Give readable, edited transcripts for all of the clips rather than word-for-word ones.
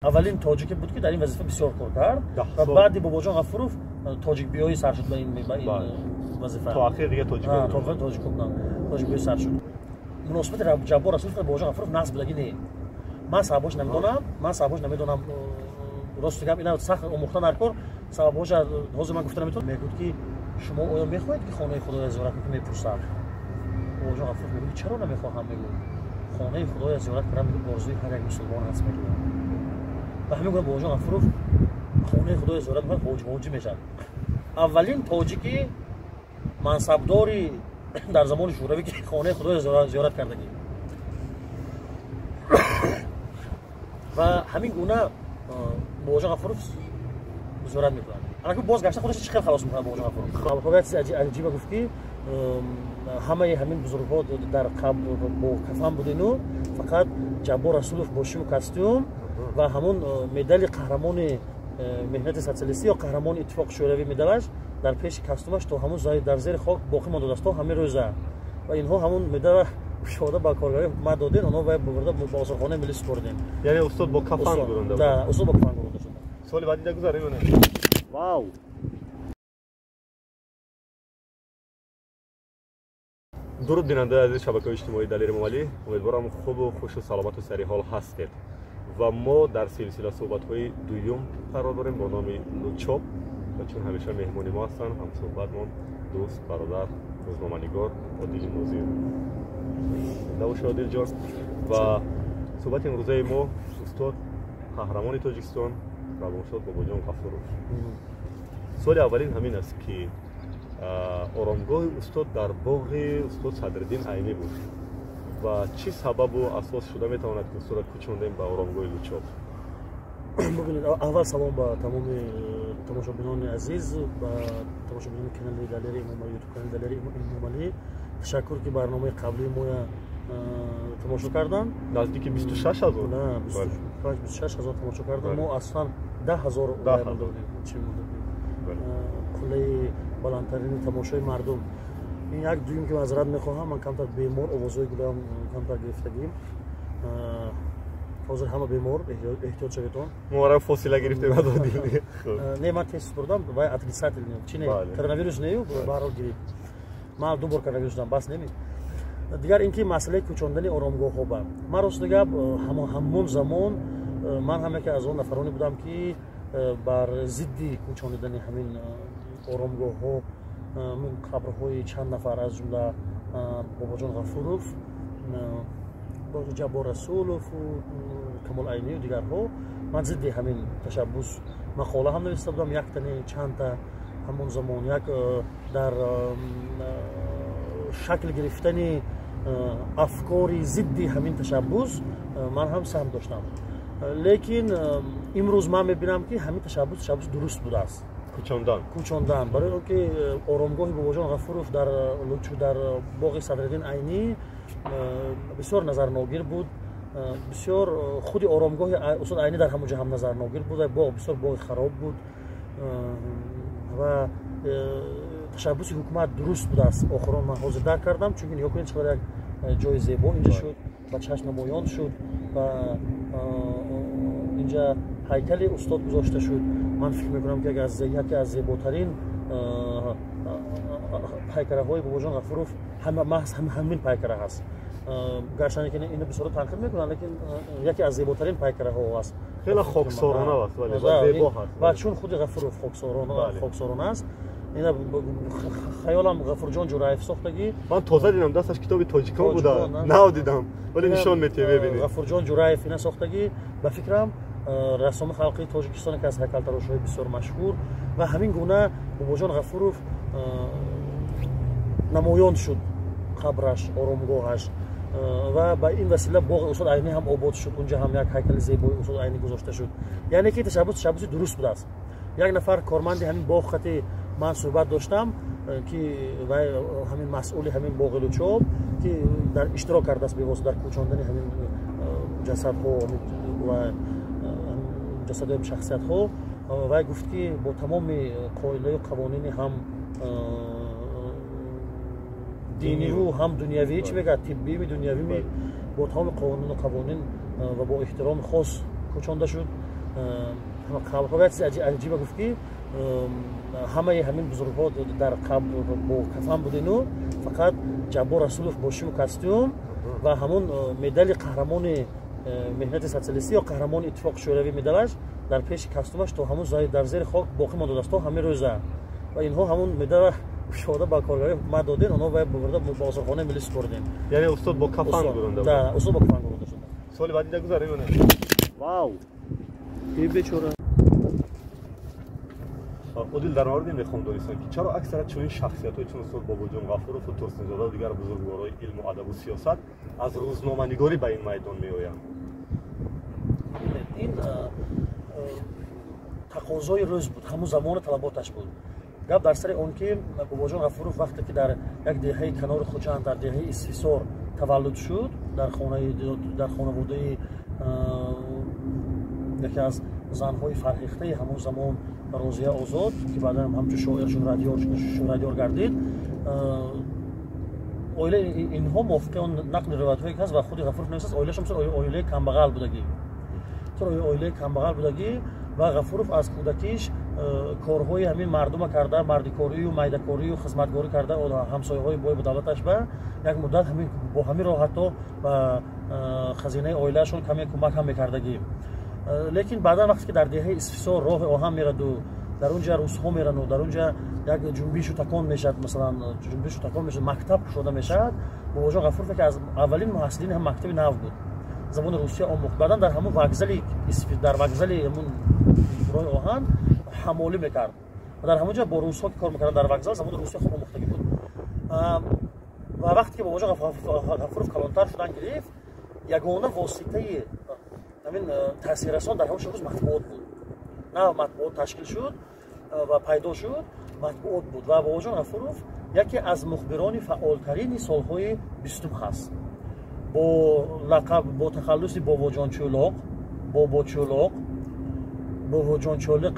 Аввалин тоҷике буд, ки дар ин вазифа бисёр кор кард ва баъди Бобоҷон Ғафуров тоҷикбиёӣ сар шуд ба ин вазифа. То ахир дига тоҷикҳо буданд, тоҷикбиёӣ сар шуд. Муносибати Ҷаббор Расулов ва Бобоҷон Ғафуров насб будагӣ не. Ман сабабҳош намедонам, ман сабабҳош намедонам. Рости гап, ина сахт омӯхта дар кор, сабабҳоша ҳозир ман гуфта наметавонам. Мегӯяд, ки шумо оё мехоҳед, ки хонаи Худоя зиёрат кунед? Мепурсад. Бобоҷон Ғафуров мегӯяд, чаро намехоҳам, мегӯяд. Хонаи Худоя зиёрат кардам, мегӯяд, орзуи ҳар як мусулмон аст, мегӯяд. Ва ҳамин гуна Бобоҷон Ғафуров хонаи Худоя зиёрат мекунад, ҳоҷи мешавад. Аввалин тоҷики мансабдори дар замони Шӯравӣ, ки хонаи Худоя зиёрат кардагӣ. Ва ҳамин гуна Бобоҷон Ғафуров зиёрат мекунад. Анаку боз гашта худаш чӣ хел халос мекунад Бобоҷон Ғафуров. Як чизи аҷиба гуфт, ки ҳамаи ҳамин бузургҳо дар қабр бо кафан будену фақат Ҷаббор Расулов бо шиму костюм ва ҳамон медали қаҳрамони меҳнати социалистӣ ё қаҳрамони Иттифоқи Шӯравӣ медалаш дар пеши костюмаш то ҳамон дар зери хок боқӣ мондааст то ҳамин рӯза. Ва инҳо ҳамон медалро кушода ба коргари ҳукумат додем, онҳо вай бурда ба осорхонаи миллӣ супоридем. Яъне устод бо кафан гурунда буд? Да, устод бо кафан гурунда шуда. Соли баъди гузарем ё не? Вау! Дуруд, бинандаи азизи шабакаҳои иҷтимоии Далери Эмомалӣ. Умедворам, хубу хушу саломату сариҳол ҳастед. Ва мо дар силсила суҳбатҳои дуюм қарор дорем бо номи Лучоб, ва чун ҳамеша меҳмони мо ҳастанд, ҳамсуҳбатмон дӯст, бародар, рӯзноманигор Одили Нозир. Зинда бошед, Одилҷон. Ва суҳбати имрӯзаи мо устод, қаҳрамони Тоҷикистон, равоншод Бобоҷон Ғафуров. Суоли аввалин ҳамин аст, ки оромгоҳи устод дар боғи устод Садриддин Айнӣ буд ва чӣ сабабу асос шуда метавонад, ки устодро кӯчондем ба оромгоҳи Лучоб? Бубинед, аввал салом ба тамоми тамошобинони азиз, ба тамошобинони канали Далери Эмомалӣ, ютуб канали Далери Эмомалӣ. Ташаккур, ки барномаи қаблии моя тамошо карданд. Наздики 26 000. На, 25, 26 000 тамошо карданд. Мо аслан 10 000 қуллаи баландтарини тамошои мардум. Ин як. Дуюм, ки маъзарат мехоҳам, ман камтар бемор, овозҳои гулаам камтар гирифтагим. Ҳозир ҳама бемор, эҳтиёт шаведон. Мо фосила гирифтем аз Одил. Не, ман тест бурдам, вай отрицательный. Чи не, коронавирус нею, баҳрҳол гирифт. Ман ду бор коронавирус шудам, бас неми. Дигар ин ки масъалаи кӯчондани оромгоҳҳо ба ман, рости гап, ҳамон замон ман ҳам яке аз он нафароне будам, ки бар зидди кӯчонидани ҳамин оромгоҳҳо, қабрҳои чанд нафар, аз ҷумла Бобоҷон Ғафуров, Ҷаббор Расулову Камол Айнию дигарҳо, ман зидди ҳамин ташаббус мақола ҳам нависта будам, яктане чандта. Ҳамон замон як дар шакл гирифтани афкори зидди ҳамин ташаббус ман ҳам саҳм доштам. Лекин имрӯз ман мебинам, ки ҳамин ташаббус ташаббуси дуруст будааст. Кӯчондан. Кӯчондан, барои он ки оромгоҳи Бобоҷон Ғафуров дар Лучу, дар боғи Садриддин Айнӣ бисёр назарногир буд. Бисёр худи оромгоҳи устод Айнӣ дар ҳамон ҷо ҳам назарногир буд. Боғ бисёр боғи хароб буд ва ташаббуси ҳукумат дуруст будааст. Охирон ман ҳозир дарк кардам, чунки нигоҳ кунед, чӣ қадар як ҷои зебо инҷа шуд, ба чашм намоён шуд ва инҷа ҳайкали устод гузошта шуд. Ман фикр мекунам, ки яке аз зеботарин пайкараҳои Бобоҷон Ғафуров маҳз ҳамин пайкара ҳаст. Гарчанде ки ина бисёро танқид мекунанд, лекин яке аз зеботарин пайкараҳо аст. Хеле хоксорона аст, зебо ҳаст. Ва чун худи Ғафуров хоксорона аст, ина хаёлам Ғафурҷон Ҷураев сохтагӣ. Ман тоза дидам, дасташ китоби тоҷикон буда, нав дидам, вале нишон метиҳ, мебинед. Ғафурҷон Ҷураев ина сохтагӣ, ба фикрам, рассоми халқии Тоҷикистон, ки аз ҳайкалтарошҳои бисёр машҳур. Ва ҳамин гуна Бобоҷон Ғафуров намоён шуд, қабраш, оромгоҳаш, ва ба ин васила боғи устод Айнӣ ҳам обод шуд. Унҷа ҳам як ҳайкали зебои устод Айнӣ гузошта шуд. Яъне ки ташаббус ташаббуси дуруст будааст. Як нафар корманди ҳамин боғ хати ман суҳбат доштам, ки вай ҳамин масъули ҳамин боғи Лучоб, ки дар иштирок кардааст бевосита дар кӯчондани ҳамин ҷасадҳо ва ҷасадҳои шахсиятҳо, вай гуфт, ки бо тамоми қоидаю қавонини ҳам диниву ҳам дунявӣ, чӣ мегӯяд, тиббими, дунявими, бо тамоми қонуну қавонин ва бо эҳтироми хос кӯчонда шуд. Қабрҳо як чизи аҷиба гуфт, ки ҳамаи ҳамин бузургҳо дар қабр бо кафан будену фақат Ҷаббор Расулов бо шиму костюм ва ҳамон медали қаҳрамони меҳнати социалистӣ ё қаҳрамони Иттифоқи Шӯравӣ, медалаш дар пеши костюмаш то ҳамун дар зери хок боқӣ мондааст то ҳамин рӯза. Ва инҳо ҳамун медалра кушода ба коргари ҳукумат додем, онҳо вай бурда ба осорхонаи миллӣ супоридем. Яъне устод бо кафан гуронда? Да, устод бо кафан гуронда шуда. Суоли баъдида гузарем. Вау, и бечора. Одил, дар мавриди мехоҳам донистам, ки чаро аксарат чунин шахсиятҳои чун устод Бобоҷон Ғафурову Турсунзода, дигар бузургворои илму адабу сиёсат аз рӯзноманигорӣ ба ин майдон меоянд? Ин тақозои рӯз буд, ҳамун замони талаботаш буд. Гап дар сари он ки Бобоҷон Ғафуров вақте ки дар як деҳаи канори Хуҷанд, дар деҳаи Исфисор таваллуд шуд, дар хонаводаи яке аз занҳои фарҳехтаи ҳамон замон, Розия Озод, ки баъдан ҳамчун шоир шӯҳратёр гардид, оилаи инҳо мувофиқи он нақли ривоятҳое ки ҳаст ва худи Ғафуров нависааст, оилашон оилаи камбағал будагӣ, оилаи камбағал будагӣ. Ва Ғафуров аз кӯдакиш корҳои ҳамин мардума карда, мардикорию майдакорию хизматгорӣ карда, ҳамсояҳои бой ба давлаташ ба як муддат бо ҳамин роҳ ҳатто ба хазинаи оилаашон каме кӯмак ҳам мекардагӣ. Лекин баъдан вақте ки дар деҳаи Исфисор роҳи оҳан мераду дар он ҷа русҳо мерану дар он ҷа як ҷунбишу такон мешавад, масалан, ҷунбишу такон мешавад, мактаб кушода мешавад, Бобоҷон Ғафуров яке аз аввалин муҳассилини ҳам мактаби нав буд, забони русия омӯхт. Баъдан дар ҳамун вокзали, дар вокзали ҳамун роҳи оҳан ҳамолӣ мекард ва дар ҳамон ҷо бо русҳо ки кор мекарданд дар вокзал, забони русия хуб омӯхтагӣ буд. Ва вақте ки Бобоҷон Ғафуров калонтар шудан гирифт, ягона воситаи ҳамин таъсиррасон дар ҳамон рӯз матбуот буд. Нав матбуот ташкил шуд ва пайдо шуд, матбуот буд. Ва Бобоҷон Ғафуров яке аз мухбирони фаъолтарини солҳои 20-ум ҳаст, бо лақаб, бо тахаллуси Бобоҷон Чӯлоқ, Бобочӯлоқ, Бобоҷон Чӯлоқ,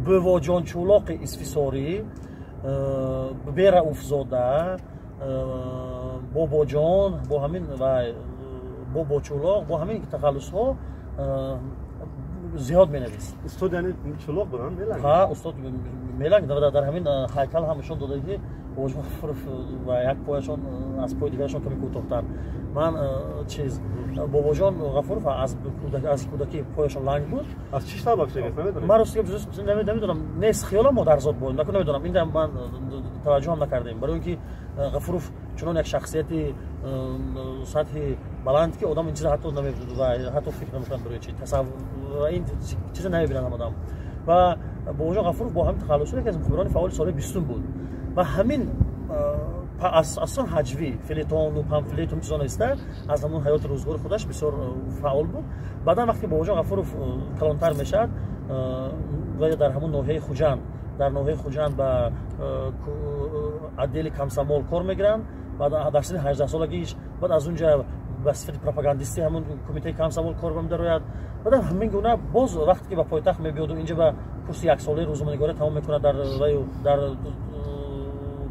Бувоҷон Чӯлоқи Исфисорӣ, Берауфзода, Бобоҷон, бо ҳамин ва Бобочӯлоқ, бо ҳамин тахаллусҳо зиёд менавист. Устод яъне чӯлоқ буданд, меланг? Ҳа, устод меланг. Дар ҳамин ҳайкал ҳам нишон дода, ки Бобоҷон Ғафуров ва як пояшон аз пои дигарашон каме кӯтоҳтар. Ман чиз, Бобоҷон Ғафуров аз кӯдакӣ пояшон ланг буд. Аз чӣ сабаб шудагист, намедонед? Ман рости намедонам, нест, хиёлам модарзод буд, наку намедонам, ин ман таваҷҷӯҳам накардем, барои он ки Ғафуров чунон як шахсияти сатҳи баланд, ки одам ин чиза ҳатто ҳатто фикр намекунад, барои чи ва ин чиза намебинад одам. Ва Бобоҷон Ғафуров бо ҳамин тахаллусҳо яке аз мухбирони фаъоли солҳои 20-ум буд ва ҳамин асосан ҳаҷвӣ, фелетону памфлету чизо нависта, аз ҳамон ҳаёти рӯзгори худаш бисёр фаъол буд. Баъдан вақте Бобоҷон Ғафуров калонтар мешавад ва дар ҳамон ноҳияи Хуҷанд, дар ноҳияи Хуҷанд ба отдели комсомол кор мегиранд, баъд дар синни 18-солагиш, баъд аз он ҷа ба сифати пропагандистӣ ҳамон кумитаи комсомол кор медарояд. Баъдан ҳамин гуна боз вақте ки ба пойтахт мебиёду инҷа ба курси яксолаи рӯзноманигорӣ тамом мекунад дар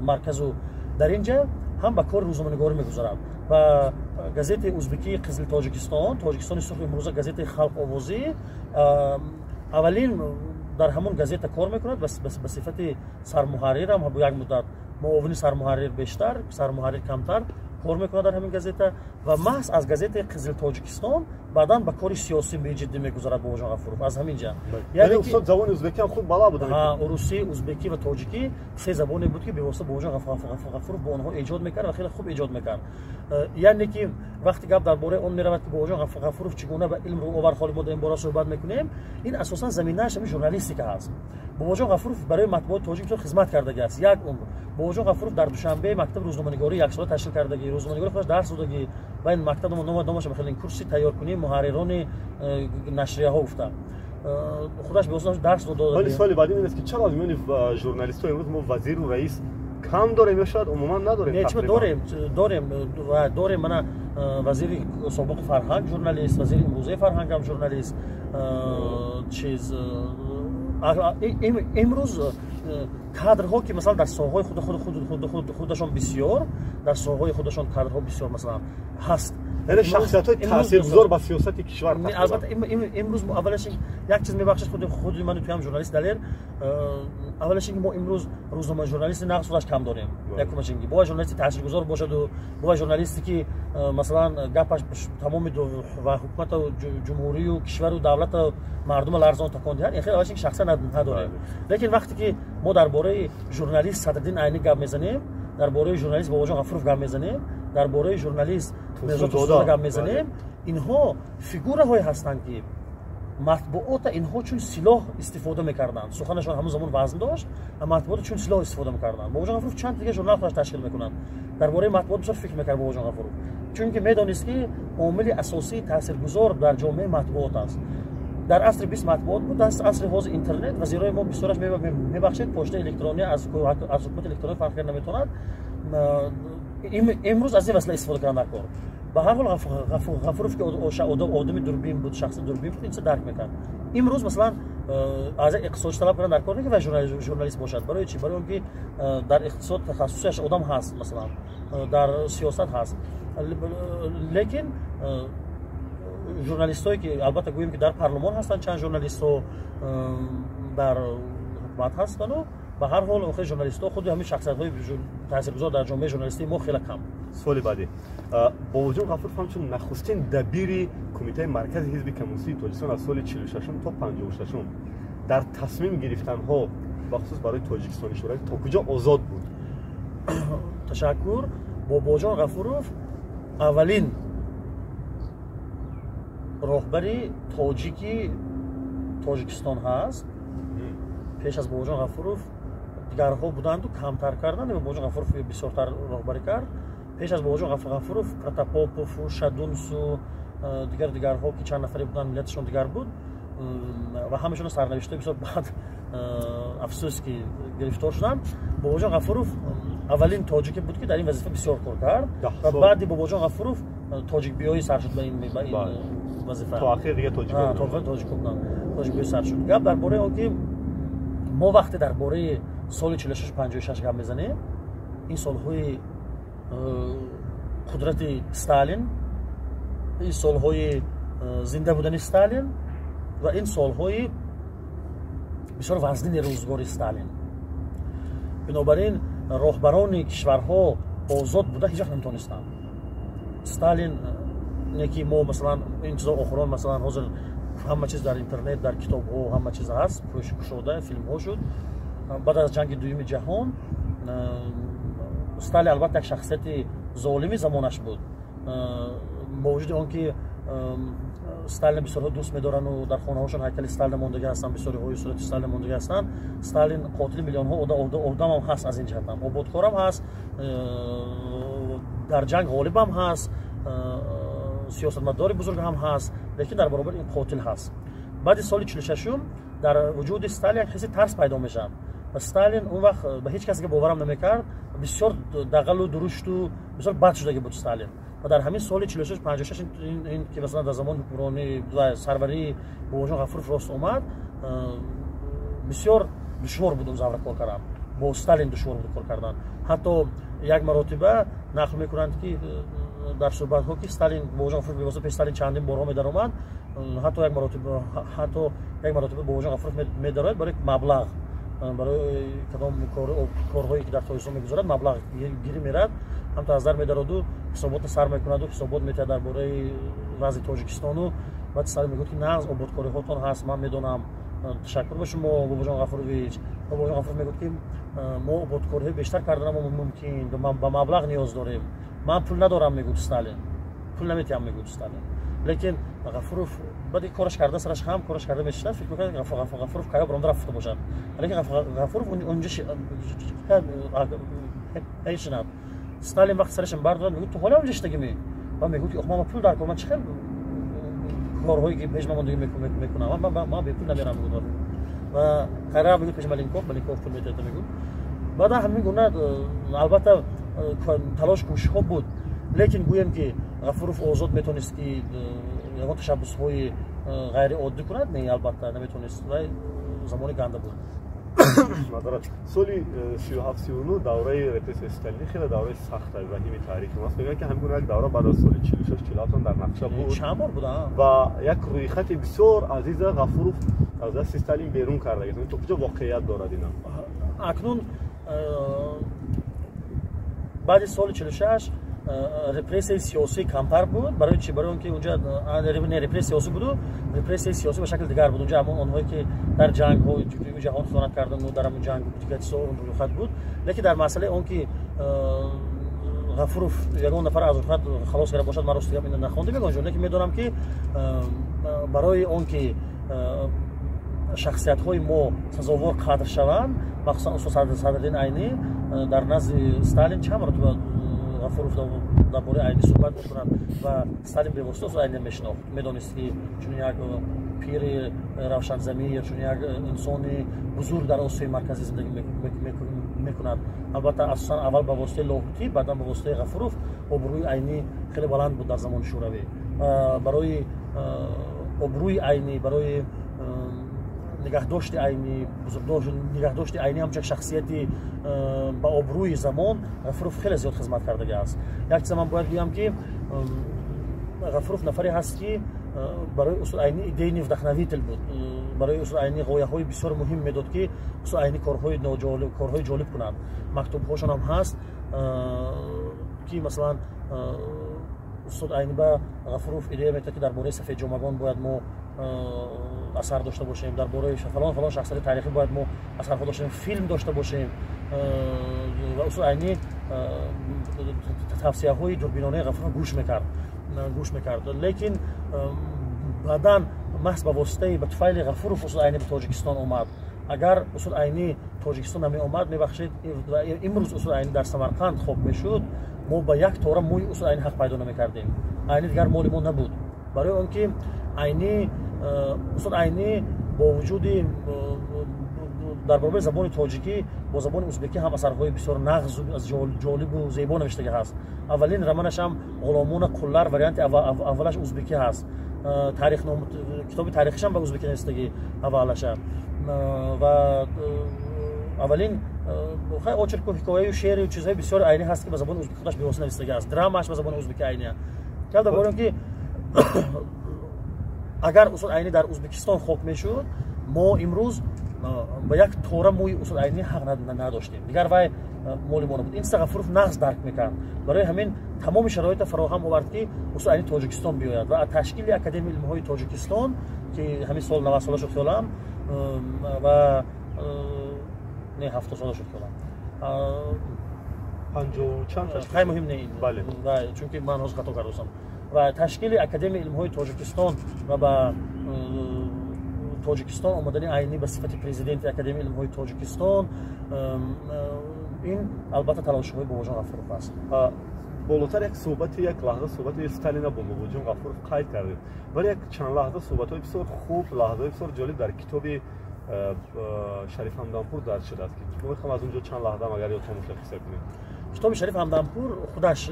марказу дар ин ҷа ҳам ба кори рӯзноманигорӣ мегузарад ва газетаи узбекии «Қизил Тоҷикистон», Тоҷикистони сурх, имрӯза газетаи «Халқ овозӣ», аввалин дар ҳамон газета кор мекунад ба сифати сармуҳаррирам як муддат, муовини сармуҳаррир бештар, сармуҳаррир камтар кор мекунад дар ҳамин газета. Ва маҳз аз газетаи «Қизил Тоҷикистон» баъдан ба кори сиёсӣ беҷиддӣ мегузарад Бобоҷон Ғафуров аз ҳамин ҷа. Яъне устод забони узбекӣ ҳам хуб балад буданд? Русӣ, узбекӣ ва тоҷикӣ се забоне буд, ки бевосита Бобоҷон Ғафуров бо онҳо эҷод мекард ва хеле хуб эҷод мекард. Яъне ки вақте гап дар бораи он меравад, ки Бобоҷон Ғафуров чӣ гуна ба илм рӯ овард, ҳоли мо дар ин бора суҳбат мекунем, ин асосан заминааш ҳамин журналистика ҳаст. Бобоҷон Ғафуров барои матбуоти тоҷик бисёр хизмат кардагӣ аст як умр. Бобоҷон Ғафуров дар Душанбе мактаби рӯзноманигорӣ яксола ташкил кардагӣ, рӯзноманигорӣ худаш дарс додагӣ ва ин мактаб номаш хеле курси тайёркунии муҳаррирони нашрияҳо гуфта, худаш беосош дарс дод. Вале суоли баъдӣ ин аст, ки чаро аз миёни журналистҳо имрӯз мо вазиру раис кам дорем ё шояд умуман надорем? Не, чима, дорем, дорем ва дорем. Мана, вазири собиқи фарҳанг журналист, вазири имрӯзаи фарҳангам журналист. Чиз, имрӯз кадрҳо ки масалан дар соҳаҳои худашон бисёр, дар соҳаҳои худашон кадрҳо бисёр масалан ҳаст. Яъне шахсиятҳои таъсиргузор ба сиёсати кишвар. Албатта, имрӯз аввалаш як чиз, мебахшед, худи ману туям журналист, Далер. Аввалаш ин ки мо имрӯз рӯзнома журналисти нағз худаш кам дорем. Якумаш ин ки бояд журналисти таъсиргузор бошаду бояд журналисте ки, масалан, гапаш тамоми ва ҳукумату ҷумҳурию кишвару давлату мардума ларзон такон диҳад, ин хеле аввалаш ин ки шахсан надорем. Лекин вақте ки мо дар бораи журналист Садриддин Айнӣ гап мезанем, дар бораи журналист Бобоҷон Ғафуров гап мезанем, дар бораи журналист Мирзо Турсунзода гап мезанем, инҳо фигураҳое ҳастанд, ки матбуота инҳо чун силоҳ истифода мекарданд. Суханашон ҳамон замон вазн дошт ва матбуота чун силоҳ истифода мекарданд. Бобоҷон Ғафуров чанд дига журнал худаш ташкил мекунад. Дар бораи матбуот бисёр фикр мекард Бобоҷон Ғафуров, чунки медонист, ки омили асосии таъсиргузор дар ҷомеа матбуот аст. Дар асри 20 матбуот буд, дар асри ҳозир интернет. Вазирои мо бисёраш, мебахшед, почтаи электронӣ аз ҳукумати электронӣ фарқ карда наметавонад. Имрӯз аз ин васила истифода кардан дар кор. Ба ҳар ҳол, Ғафуров, ки одами дурбин буд, шахси дурбин буд, ин чиза дарк мекард. Имрӯз, масалан, аз иқтисодчи талаб кардан дар кор не, ки вай журналист бошад. Барои чӣ? Барои он ки дар иқтисод тахассусиаш одам ҳаст, масалан, дар сиёсат ҳаст. Лекин журналистҳое ки, албатта, гӯем, ки дар парлумон ҳастанд, чанд журналистҳо дар ҳукумат ҳастану, ба ҳар ҳол, охир журналистҳо, худи ҳамин шахсиятҳои таъсиргузор дар ҷомеаи журналистии мо хеле кам. Суоли баъдӣ. Бобоҷон Ғафуров ҳамчун нахустин дабири Кумитаи маркази Ҳизби Коммунистии Тоҷикистон аз соли 46 то 56 дар тасмим гирифтанҳо, бахусус барои Тоҷикистони Шӯравӣ, то куҷо озод буд? Ташаккур. Бобоҷон Ғафуров аввалин роҳбари тоҷики Тоҷикистон ҳаст. Пеш аз Бобоҷон Ғафуров дигарҳо буданду, камтар карданд, Бобоҷон Ғафуров бисёртар роҳбарӣ кард. Пеш аз Бобоҷон Ғафуров Протопопову, Шадунсу, дигар дигарҳо, ки чанд нафаре буданд, миллаташон дигар буд ва ҳамашон сарнавиштҳои бисёр бад, афсӯс, ки гирифтор шуданд. Бобоҷон Ғафуров аввалин тоҷике буд, ки дар ин вазифа бисёр кор кард, ва баъди Бобоҷон Ғафуров тоҷикбиёӣ сар шуд ба ин вазифа. То ахир дига тоҷико буданд, тоҷикбиёӣ сар шуд. Гап дар бораи он ки мо вақте дар бораи соли 46-56 гап мезанем, ин солҳои қудрати Сталин, ин солҳои зинда будани Сталин ва ин солҳои бисёр вазнини рӯзгори Сталин. Бинобар ин роҳбарони кишварҳо озод буда ҳеҷ вақт наметавонистанд. Сталин не ки мо, масалан, ин чизо охирон, масалан, ҳозир ҳама чиз дар интернет, дар китобҳо ҳама чиз ҳаст, кушода филмҳо шуд. Баъд аз ҷанги дуюми ҷаҳон Сталин, албатта, як шахсияти золими замонаш буд. Бо вуҷуди он ки Сталин бисёрҳо дӯст медорану дар хонаҳошон ҳайкали Сталин мондагӣ ҳастанд, бисёриҳои сурати Сталин мондагӣ ҳастанд, Сталин қотили миллионҳо одамам ҳаст. Аз ин ҷиҳатам ободкорам ҳаст, дар ҷанг ғолибам ҳаст, сиёсатмадори бузург ҳам ҳаст, лекин дар баробари ин қотил ҳаст. Баъди соли 46-ум дар вуҷуди Сталин як ҳисси тарс пайдо мешавад ва Сталин он вақт ба ҳеҷ касе боварам намекард. Бисёр дағалу дурушту бисёр бад шудагӣ буд Сталин. Ва дар ҳамин соли 46-56, ин ки, масалан, дар замони ҳукмронӣ ва сарварии Бобоҷон Ғафуров рост омад, бисёр душвор буд он завра кор кардан бо Сталин, душвор буд кор кардан. Ҳатто як маротиба нақл мекунанд, ки дар суҳбатҳо, ки Сталин, Бобоҷон Ғафуров бевосита пеш Сталин чандин борҳо медаромад. Ҳатто як маротиба Бобоҷон Ғафуров медарояд барои маблағ, барои кадом корҳое ки дар Тоҷикистон мегузарад, маблағ гирӣ мерад. Ҳамто аз дар медароду ҳисоботро сар мекунаду ҳисобот метиҳад дар бораи вазъи Тоҷикистону. Баъд Сталин мегӯяд, ки нағз ободкориҳотон ҳаст, ман медонам, ташаккур ба шумо, Бобоҷон Ғафурович. Бобоҷон Ғафуров мегӯяд, ки мо ободкориҳои бештар карданамо мумкин, ба маблағ ниёз дорем. Ман пул надорам, мегӯяд Сталин, пул наметиҳам, мегӯяд Сталин. Лекин Ғафуров баъди кораш карда, сараш ҳам кораш карда мешинад, фикр мекунад, Ғафуров кая баромада рафта бошад. Лекин Ғафуров унҷа мешинад. Сталин вақти сарашам бардорад, мегӯяд: «Ту ҳола унҷа шидагимӣ?» Ва мегӯяд, ки ох, ман пул дар кор, ман чӣ хел корҳое ки пеш ман мондагӣ мекунам, ман бепул намерам, мегӯяд. Ва хайра, мегӯяд, пеш Маленков, Маленков пул метиҳад, мегӯяд. Баъда ҳамин гуна, албатта, талош, кӯшишҳо буд, лекин гӯем, ки Ғафуров озод метавонист, ки ягон ташаббусҳои ғайриоддӣ кунад, не, албатта, наметавонист. Вай замони ганда буд. Соли 37-39 давраи репрессияи сталинӣ хеле давраи сахта ваҳими таърихи мост. Мегӯянд, ки ҳамин гуна як давра баъд аз соли 46-47 дар нақша буд. Чанд бор буда? Ва як рӯйхати бисёр азиза Ғафуров аз дасти Сталин берун карда. То куҷо воқеият дорад ина? Акнун баъди соли 46 репрессияи сиёсӣ камтар буд. Барои чи? Барои он ки унҷа не репрессия сиёсӣ буду, репрессияи сиёсӣ ба шакли дигар буд. Унҷа ҳамон онҳое, ки дар ҷангҳои ҷаҳон хиёнат кардану дар ҳамон ҷанг дигар чизо он рӯйхат буд. Лекин дар масъалаи он ки Ғафуров ягон нафар аз рӯйхат халос карда бошад, ман рости гап ина нахондам ягон ҷо. Лекин медонам, ки барои он ки шахсиятҳои мо сазовор қадр шаванд, махсусан устод Садриддин Айнӣ, дар назди Сталин чанд маротиба Ғафуров дар бораи Айнӣ суҳбат мекунад ва Сталин бевосита устод Айнӣ мешинохт, медонист, ки чунин як пири равшанзамир, чунин як инсони бузург дар Осиёи Марказӣ зиндагӣ мекунад. Албатта, асосан аввал ба воситаи Лоҳутӣ, баъдан ба воситаи Ғафуров обрӯи Айнӣ хеле баланд буд дар замони Шӯравӣ. Барои обрӯи Айнӣ, барои нигаҳдошти Айнӣ, нигаҳдошти Айнӣ ҳамчун шахсияти ба обрӯи замон, Ғафуров хеле зиёд хизмат кардагӣ аст. Як чиза ман бояд гӯям, ки Ғафуров нафаре ҳаст, ки барои устод Айнӣ идейный вдохновитель буд. Барои устод Айнӣ ғояҳои бисёр муҳим медод, ки устод Айнӣ корҳои ҷолиб кунад. Мактубҳошон ҳам ҳаст, ки масалан устод Айнӣ ба Ғафуров идея метавад, ки дар бораи сафедҷомагон бояд мо асар дошта бошем, дар бораи фалон фалон шахсияти таърихӣ бояд мо асарҳо дошта бошем, филм дошта бошем. Ва устод Айнӣ тавсияҳои дурбинонаи Ғафуров гӯш мекард. Лекин баъдан маҳз ба воситаи, ба туфайли Ғафуров устод Айнӣ ба Тоҷикистон омад. Агар устод Айнӣ Тоҷикистон намеомад, мебахшед, имрӯз устод Айнӣ дар Самарқанд хоб мешуд, мо ба як тора мӯи устод Айнӣ ҳақ пайдо намекардем. Айнӣ дигар моли мо набуд. Барои он ки Айнӣ, устод Айнӣ бо вуҷуди дар баробари забони тоҷикӣ бо забони узбекӣ ҳам асарҳои бисёр нағзу ҷолибу зебо навиштагӣ ҳаст. Аввалин романаш ҳам «Ғуломона қуллар», варианти аввалаш узбекӣ ҳаст. Китоби таърихишам ба узбекӣ навиштагӣ аввалаша. Ва аввалин очерку, ҳикояю шеъру чизҳои бисёри Айнӣ ҳаст, ки ба забони узбеки худаш бевосита навиштагӣ аст. Драмааш ба забони узбеки Айни. Гап дар бораи он ки агар устод Айнӣ дар Узбекистон хок мешуд, мо имрӯз ба як тора мӯи устод Айнӣ ҳақ надоштем. Дигар вай моли мо набуд. Ин чиза Ғафуров нағз дарк мекард. Барои ҳамин тамоми шароитро фароҳам овард, ки устод Айнӣ Тоҷикистон биёяд. Ва ташкили Академияи илмҳои Тоҷикистон, ки ҳамин сол 90 сола шуд хиёлам, ва не, 70 сола шуд хиёлам. Хай, муҳим не ин, чунки ман ҳозир хато кардастам. Ва ташкили Академияи илмҳои Тоҷикистон ва ба Тоҷикистон омадани Айнӣ ба сифати президенти Академияи илмҳои Тоҷикистон, ин албатта талошҳои Бобоҷон Ғафуров аст. Болотар як суҳбати, як лаҳза суҳбати Сталина бо Бобоҷон Ғафуров қайд кардем, вале як чанд лаҳза суҳбатҳои бисёр хуб, лаҳзаҳои бисёр ҷолиб дар китоби Шариф Ҳамдампур дарҷ шудааст, ки мехоҳам аз он ҷо чанд лаҳзаам агар ёдтон бошад қисса кунем. Китоби Шариф Ҳамдампур худаш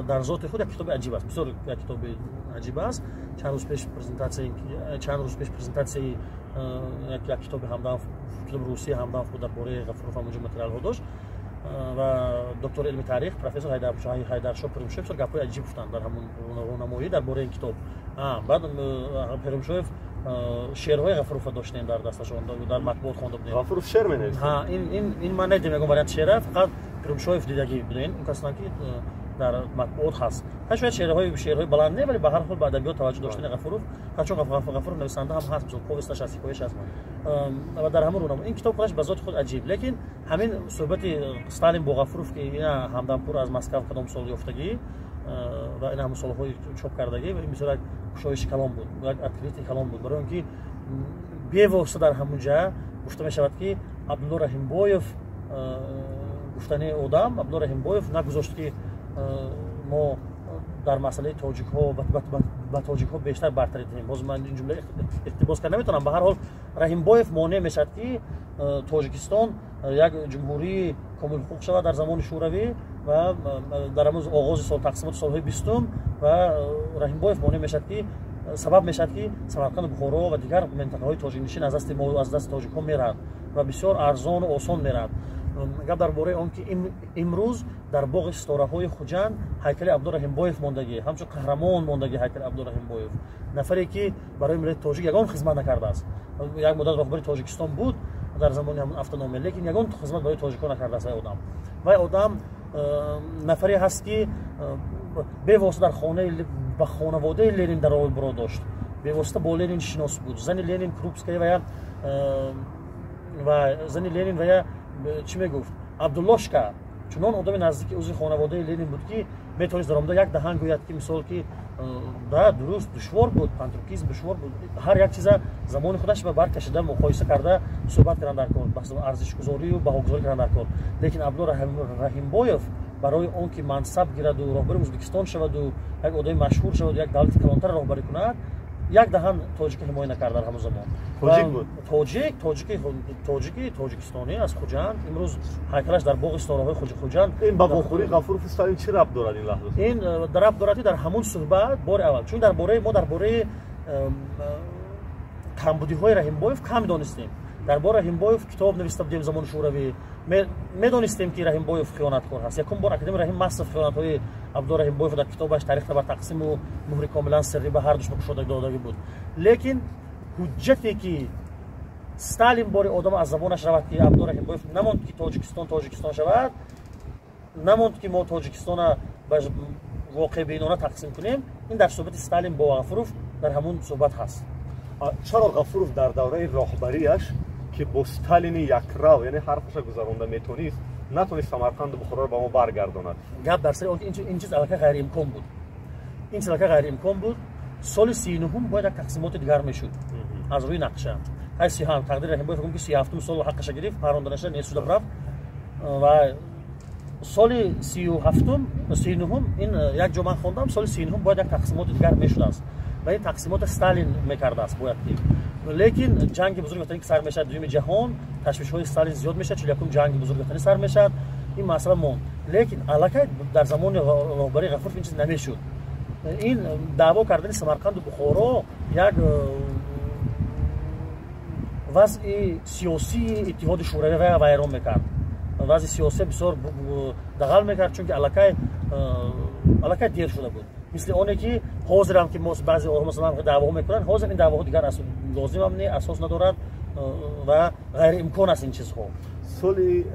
дар зоти худ як китоби аҷиб аст, бисёр як китоби аҷиб аст. Чанд рӯз пеш презентатсияи як китоби Ҳамдам, китоби русии Ҳамдам буд дар бораи Ғафуров, ҳамонҷо материалҳо дошт. Ва доктори илми таърих, профессор Ҳайдаршо Пирумшоев бисёр гапҳои аҷиб гуфтанд дар ҳамон рӯнамоӣ дар бораи ин китоб. Баъд Пирумшоев шеърҳои Ғафуровро доштем дар дасташон, дар матбуот хонда будем. Ғафуров шеър менависад? Ин ман надидем ягон вариант шеъра, фақат Пирумшоев дидагӣ будем, он касонан ки дар матбуот ҳаст. Шояд шеърҳои баланд не, вале ба ҳар ҳол ба адабиёт таваҷҷӯҳ доштани Ғафуров, чун Ғафуров нависанда ҳам ҳаст, мисол повесташ ҳаст, ҳикояш ҳаст. Ва дар ҳамон рӯнамо ин китоб худаш ба зоти худ аҷиб. Лекин ҳамин суҳбати Сталин бо Ғафуров, ки ина Ҳамдампур аз Москав кадом сол ёфтагӣ ва ина ҳамон солҳои чоп кардагӣ, ин бисёр як кушоиши калон буд, як открытие калон буд, барои он ки бевосита дар ҳамон ҷа гуфта мешавад, ки Абдулло Раҳимбоев, гуфтани одам, Абдулло Раҳимбоев нагузошт, ки мо дар масъалаи тоҷикҳо ба тоҷикҳо бештар бартарӣ диҳем. Боз ман ин ҷумла иқтибос карда наметавонам. Ба ҳар ҳол, Раҳимбоев монеъ мешавад, ки Тоҷикистон як ҷумҳурии комилҳуқуқ шавад дар замони Шӯравӣ ва дар ҳамон оғози сол тақсимоти солҳои 20-ум. Ва Раҳимбоев монеъ мешавад, ки Сабаб мешавад, ки Самарқанду Бухоро ва дигар минтақаҳои тоҷикнишин аз дасти мо, аз дасти тоҷикҳо меравад ва бисёр арзону осон меравад. Гап дар бораи он ки имрӯз дар боғи ситораҳои Хуҷанд ҳайкали Абдураҳимбоев мондагӣ, ҳамчун қаҳрамон мондагӣ ҳайкали Абдураҳимбоев, нафаре ки барои миллати тоҷик ягон хизмат накардааст. Як муддат роҳбари Тоҷикистон буд дар замони ҳамон автономия, лекин ягон хизмат барои тоҷикҳо накардааст. Вай одам нафаре ҳаст, ки бевосита дар хонаи ба хонаводаи Ленин дарои дошт, бевосита бо Ленин шинос буд. Зани Ленин Крупская вая ва зани Ленин вая чӣ мегуфт? Абдуллошка. Чунон одами наздики узви хонаводаи Ленин буд, ки метавонист даромада як даҳан гӯяд, ки мисол ки да, дуруст, душвор буд, пантуркизм душвор буд. Ҳар як чиза замони худаш ба баркашида, муқоиса карда суҳбат кардан дар кор, арзишгузорию баҳогузорӣ кардан дар кор. Лекин Абдулло Раҳимбоев барои он ки мансаб гираду, роҳбари Ӯзбекистон шаваду, як одами машҳур шаваду, як давлати калонтар роҳбарӣ кунад, як даҳан тоҷика ҳимоя накард дар ҳамон замон. Тоҷик буд? Тоҷик, тоҷики тоҷикистонӣ аз Хуҷанд. Имрӯз ҳайкалаш дар боғи ситораҳои Хуҷанд. Ин ба вохӯрии Ғафуров Сталин чӣ рабт дорад ин лаҳза? Ин рабт дорад, ки дар ҳамон суҳбат бори аввал, чун дар бораи мо, дар бораи камбудиҳои Раҳимбоев кам донистем. Дар бораи Раҳимбоев китоб нависта будем замони Шӯравӣ. Медонистем, ки Раҳимбоев хиёнаткор ҳаст. Якум бор академик Раҳим Масов хиёнатҳои Абдулло Раҳимбоев дар китобаш «Таърих бар тақсиму муҳри комилан сиррӣ» ба ҳар душ кушода додагӣ буд. Лекин ҳуҷҷате, ки Сталин бори одам аз забонаш равад, ки Абдулло Раҳимбоев намонд, ки Тоҷикистон Тоҷикистон шавад, намонд, ки мо Тоҷикистона ба воқеъбинона тақсим кунем, ин дар суҳбати Сталин бо Ғафуров, дар ҳамун суҳбат ҳаст. Чаро Ғафуров дар давраи роҳбарияш, ки бо Сталини якрав, яъне ҳарфаша гузаронда метонист, натонист Самарқанду Бухороро ба мо баргардонад? Гап дар сари он ки ин чиз аллакай ғайриимкон буд. Ин чиз аллакай ғайриимкон буд. Соли 39-ум бояд як тақсимоти дигар мешуд аз рӯи нақша. Ҳай тақдири Раҳимбоев, ки 37-ум сол ҳаққаша гирифт, паронданаша несуда рафт. Ва соли 37-ум, 39-ум, ин як ҷо ман хондам, соли 39-ум бояд як тақсимоти дигар мешудааст ва ин тақсимота Сталин мекардааст бояд ки. Лекин ҷанги бузурги ватанӣ ки сар мешавад, дуюми ҷаҳон, ташвишҳои Сталин зиёд мешавад, 41-ум ҷанги бузурги ватанӣ сар мешавад, ин масъала монд. Лекин аллакай дар замони роҳбарии Ғафуров ин чиз намешуд. Ин даъво кардани Самарқанду Бухоро як вазъи сиёсии Иттиҳоди Шӯравӣ вайрон мекард, вазъи сиёсия бисёр дағал мекард, чунки аллакай дер шуда буд. Мисли оне ки ҳозирам ки мо баъзе масалан даъвоҳо мекунанд, ҳозир ин даъвоҳо дигар лозимам не, асос надорад ва ғайриимкон аст ин чизҳо. Соли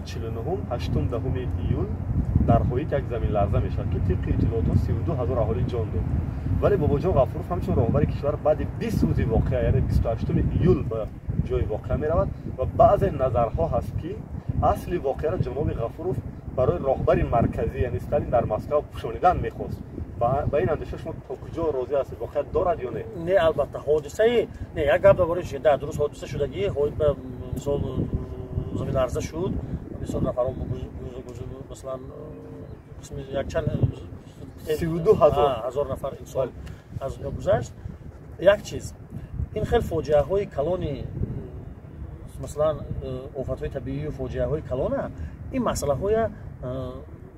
49-ум, 8-10 июл дар Ҳоит як заминларза мешавад, ки тибқи иттилоотҳо 32 000 аҳолӣ ҷон дод. Вале Бобоҷон Ғафуров ҳамчун роҳбари кишвар баъди 20 рӯзи воқеа, яъне 28 июл, ба ҷои воқеа меравад. Ва баъзе назарҳо ҳаст, ки асли воқеаро ҷаноби Ғафуров барои роҳбари марказӣ, яъне Сталин, дар Москва пӯшонидан мехост. Ба ин андеша шумо то куҷо розӣ ҳастед? Воқеат дорад ё не? Не, албатта, ҳодисаи не. Як гап дар бораи да, дуруст, ҳодиса шудагӣ, мисол, заминларза шуд, бисёр нафарон, масалан, қисми якчанд 32 000. Ҳазор нафар инсон аз дунё гузашт. Як чиз, ин хел фоҷиаҳои калони, масалан, офатҳои табиию фоҷиаҳои калона, ин масъалаҳоя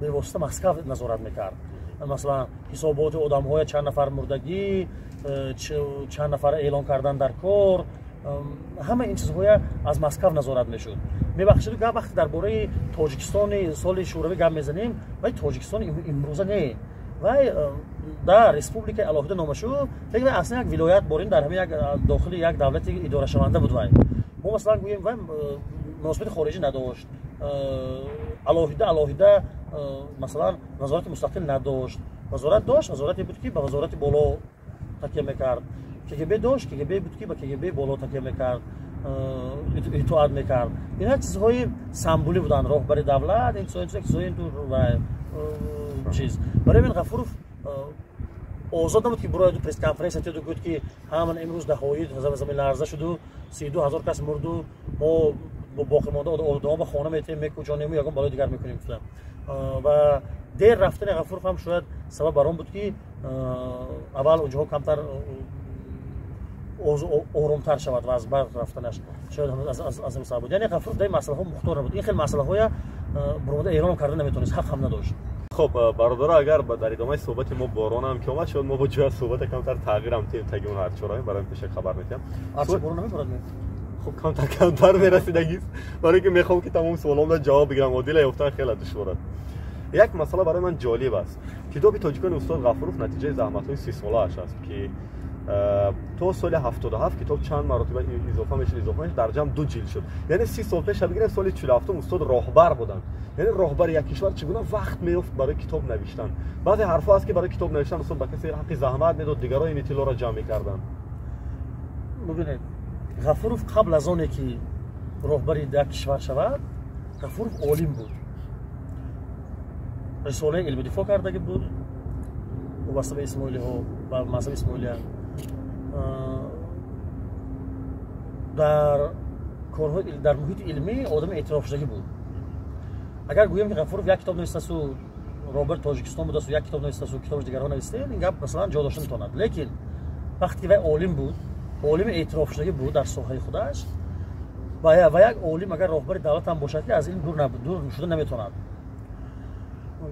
бевосита Москав назорат мекард. Масалан, ҳисоботи одамҳоя, чанд нафар мурдагӣ, чанд нафар эълон кардан дар кор, ҳама ин чизҳоя аз Москав назорат мешуд. Мебахшед, гап вақте дар бораи Тоҷикистони соли Шӯравӣ гап мезанем, вай Тоҷикистони имрӯза не. Вай дар республикаи алоҳида нома шуд, лекин вай аслан як вилоят борин дар ҳамин як дохили як давлати идорашаванда буд. Вай мо, масалан, гӯем, вай муносибати хориҷӣ надошт алоҳида, масалан, вазорати мустақил надошт. Вазорат дошт, вазорате буд, ки ба вазорати боло такя мекард. КГБ дошт, КГБ буд, ки ба КГБ боло такя мекард, итоат мекард. Инҳа чизҳои самбулӣ буданд. Роҳбари давлат, ин чизҳои чиз. Барои ин Ғафуров озод набуд, ки бирояду пресс-конференсия теду гӯяд, ки ҳаман имрӯз даҳои заминларза шуду, 32 000 кас мурду, мо боқимонда одамо ба хона метем, мекӯчонему, ягон балои дигар мекунем гуфта. Ва дер рафтани Ғафуров ҳам шояд сабаб бар он буд, ки аввал онҷоҳо камтар оромтар шавад ва аз баъд рафтанаш шояд аз ҳамин сабаб буд. Яъне Ғафуров дар ин масъалаҳо мухтор набуд. Ин хел масъалаҳоя буромада эълон карда наметавонист, ҳақ ҳам надошт. Хуб, бародаро, агар дар идомаи суҳбати мо борон ҳам ки омад шуд, мо бо ҷоя суҳбата камтар тағйир ҳам тем таги он ҳарчораем, барои пешак хабар метиҳам. Арча борон намеборад? Хуб, камтар камтар мерасидагист, барои ки мехоҳам ки тамоми суоломда ҷавоб бигирам, одила ёфтан хеле душвор аст. Як масъала барои ман ҷолиб аст. Китоби тоҷикони устод Ғафуров натиҷаи заҳматҳои 30-солааш аст, ки то соли 77 китоб чанд маротиба изофа мешуд, изофа мешуд, дар ҷамъ 2 ҷилд шуд. Яъне 30 сол пеш бигирем, соли 47 устод роҳбар буданд. Яъне роҳбари як кишвар чӣ гуна вақт меёфт барои китоб навиштан? Баъзе ҳарфҳо аст, ки барои китоб навиштан устод ба касе ҳаққи заҳмат медод, дигарон ин иттилоъро ҷамъ мекарданд. Бубинед, Ғафуров қабл аз оне ки роҳбари як кишвар шавад, Ғафуров олим буд, рисолаи илми дифоъ кардагӣ буд вобаста ба исмоилиҳо, ба мазҳаби исмоилия. Дар корҳои дар муҳити илмӣ одами эътирофшудагӣ буд. Агар гӯем, ки Ғафуров як китоб навистасу роҳбари Тоҷикистон будасту як китоб навистасу китобаш дигарҳо навистем, ин гап масалан ҷо дошта метавонад. Лекин вақте ки вай олим буд, олими эътирофшудагӣ буд дар соҳаи худаш, ва як олим агар роҳбари давлат ҳам бошад, ки аз илм дур шуда наметавонад.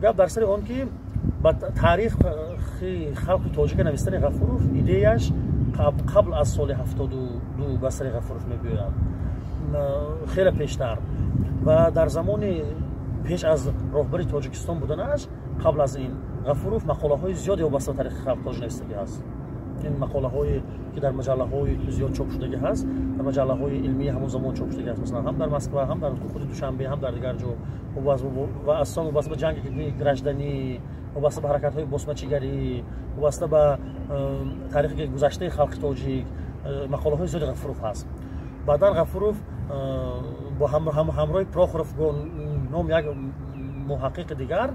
Гап дар сари он ки ба таърихи халқи тоҷика навистани Ғафуров идеяш қабл аз соли 72 ба сари Ғафуров мебиёяд, хеле пештар ва дар замони пеш аз роҳбари Тоҷикистон буданаш. Қабл аз ин Ғафуров мақолаҳои зиёде вобаста ба таърихи халқи тоҷик навистагӣ ҳаст. Ин мақолаҳое ки дар маҷаллаҳои зиёд чоп шудагӣ ҳаст, дар маҷаллаҳои илмии ҳамон замон чоп шудагӣ ҳаст, масалан, ҳам дар Москва, ҳам дар худи Душанбе, ҳам дар дигар ҷо, ва асосан вобаста ба ҷанги гражданӣ, вобаста ба ҳаракатҳои босмачигарӣ, вобаста ба таърихи гузаштаи халқи тоҷик мақолаҳои зиёди Ғафуров ҳаст. Баъдан Ғафуров бо ҳамроҳи Прохоров ном як муҳаққиқи дигар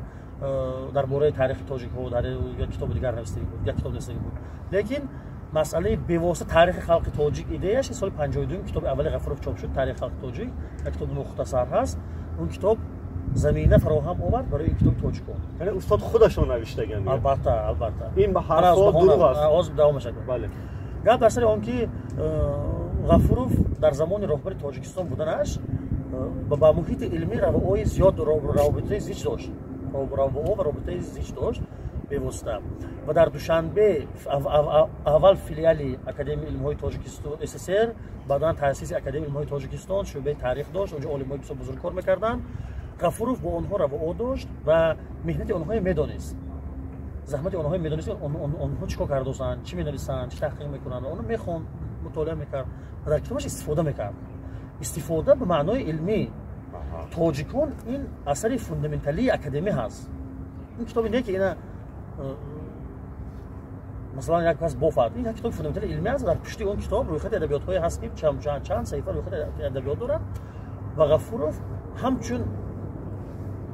дар бораи таърихи тоҷикҳо дар як китоби дигар навистагӣ буд, як китоб навистагӣ буд. Лекин масъалаи бевосита таърихи халқи тоҷик идеяш соли 52 китоби аввали Ғафуров чоп шуд, «Таърихи халқи тоҷик», як китоби мухтасар ҳаст. Он китоб замина фароҳам овард барои ин китоби тоҷикон. Яъне устод худашон навиштаганд? Албатта, албатта. Ин ба ҳарфҳо дурӯғ аст? Ҳозир давом мешавад. Бале. Гап дар сари он ки Ғафуров дар замони роҳбари Тоҷикистон буданаш ба муҳити илмӣ равои зиёд, робитаи зич дошт, равоо ва робитаи зич дошт бевосита. Ва дар Душанбе аввал филиали Академияи илмҳои Тоҷикистон СССР, баъдан таъсиси Академияи илмҳои Тоҷикистон шӯъбаи таърих дошт. Онҷо олимҳои бисёр бузург кор мекарданд. Ғафуров бо онҳо равоо дошт ва меҳнати онҳое медонист, заҳмати онҳое медонист, онҳо чӣ кор кардосанд, чӣ менависанд, чӣ таҳқиқ мекунанд. Онро мехонд, мутолиа мекард ва дар китобаш истифода мекард. Истифода ба маънои илмӣ. «Тоҷикон» ин асари фундаменталии академӣ ҳаст. Ин китобе не, ки ина масалан як кас бофад. Ин як китоби фундаментали илмӣ аст. Дар пушти он китоб рӯйхати адабиётҳое ҳаст, ки чанд саҳифа рӯйхати адабиёт дорад ва Ғафуров ҳамчун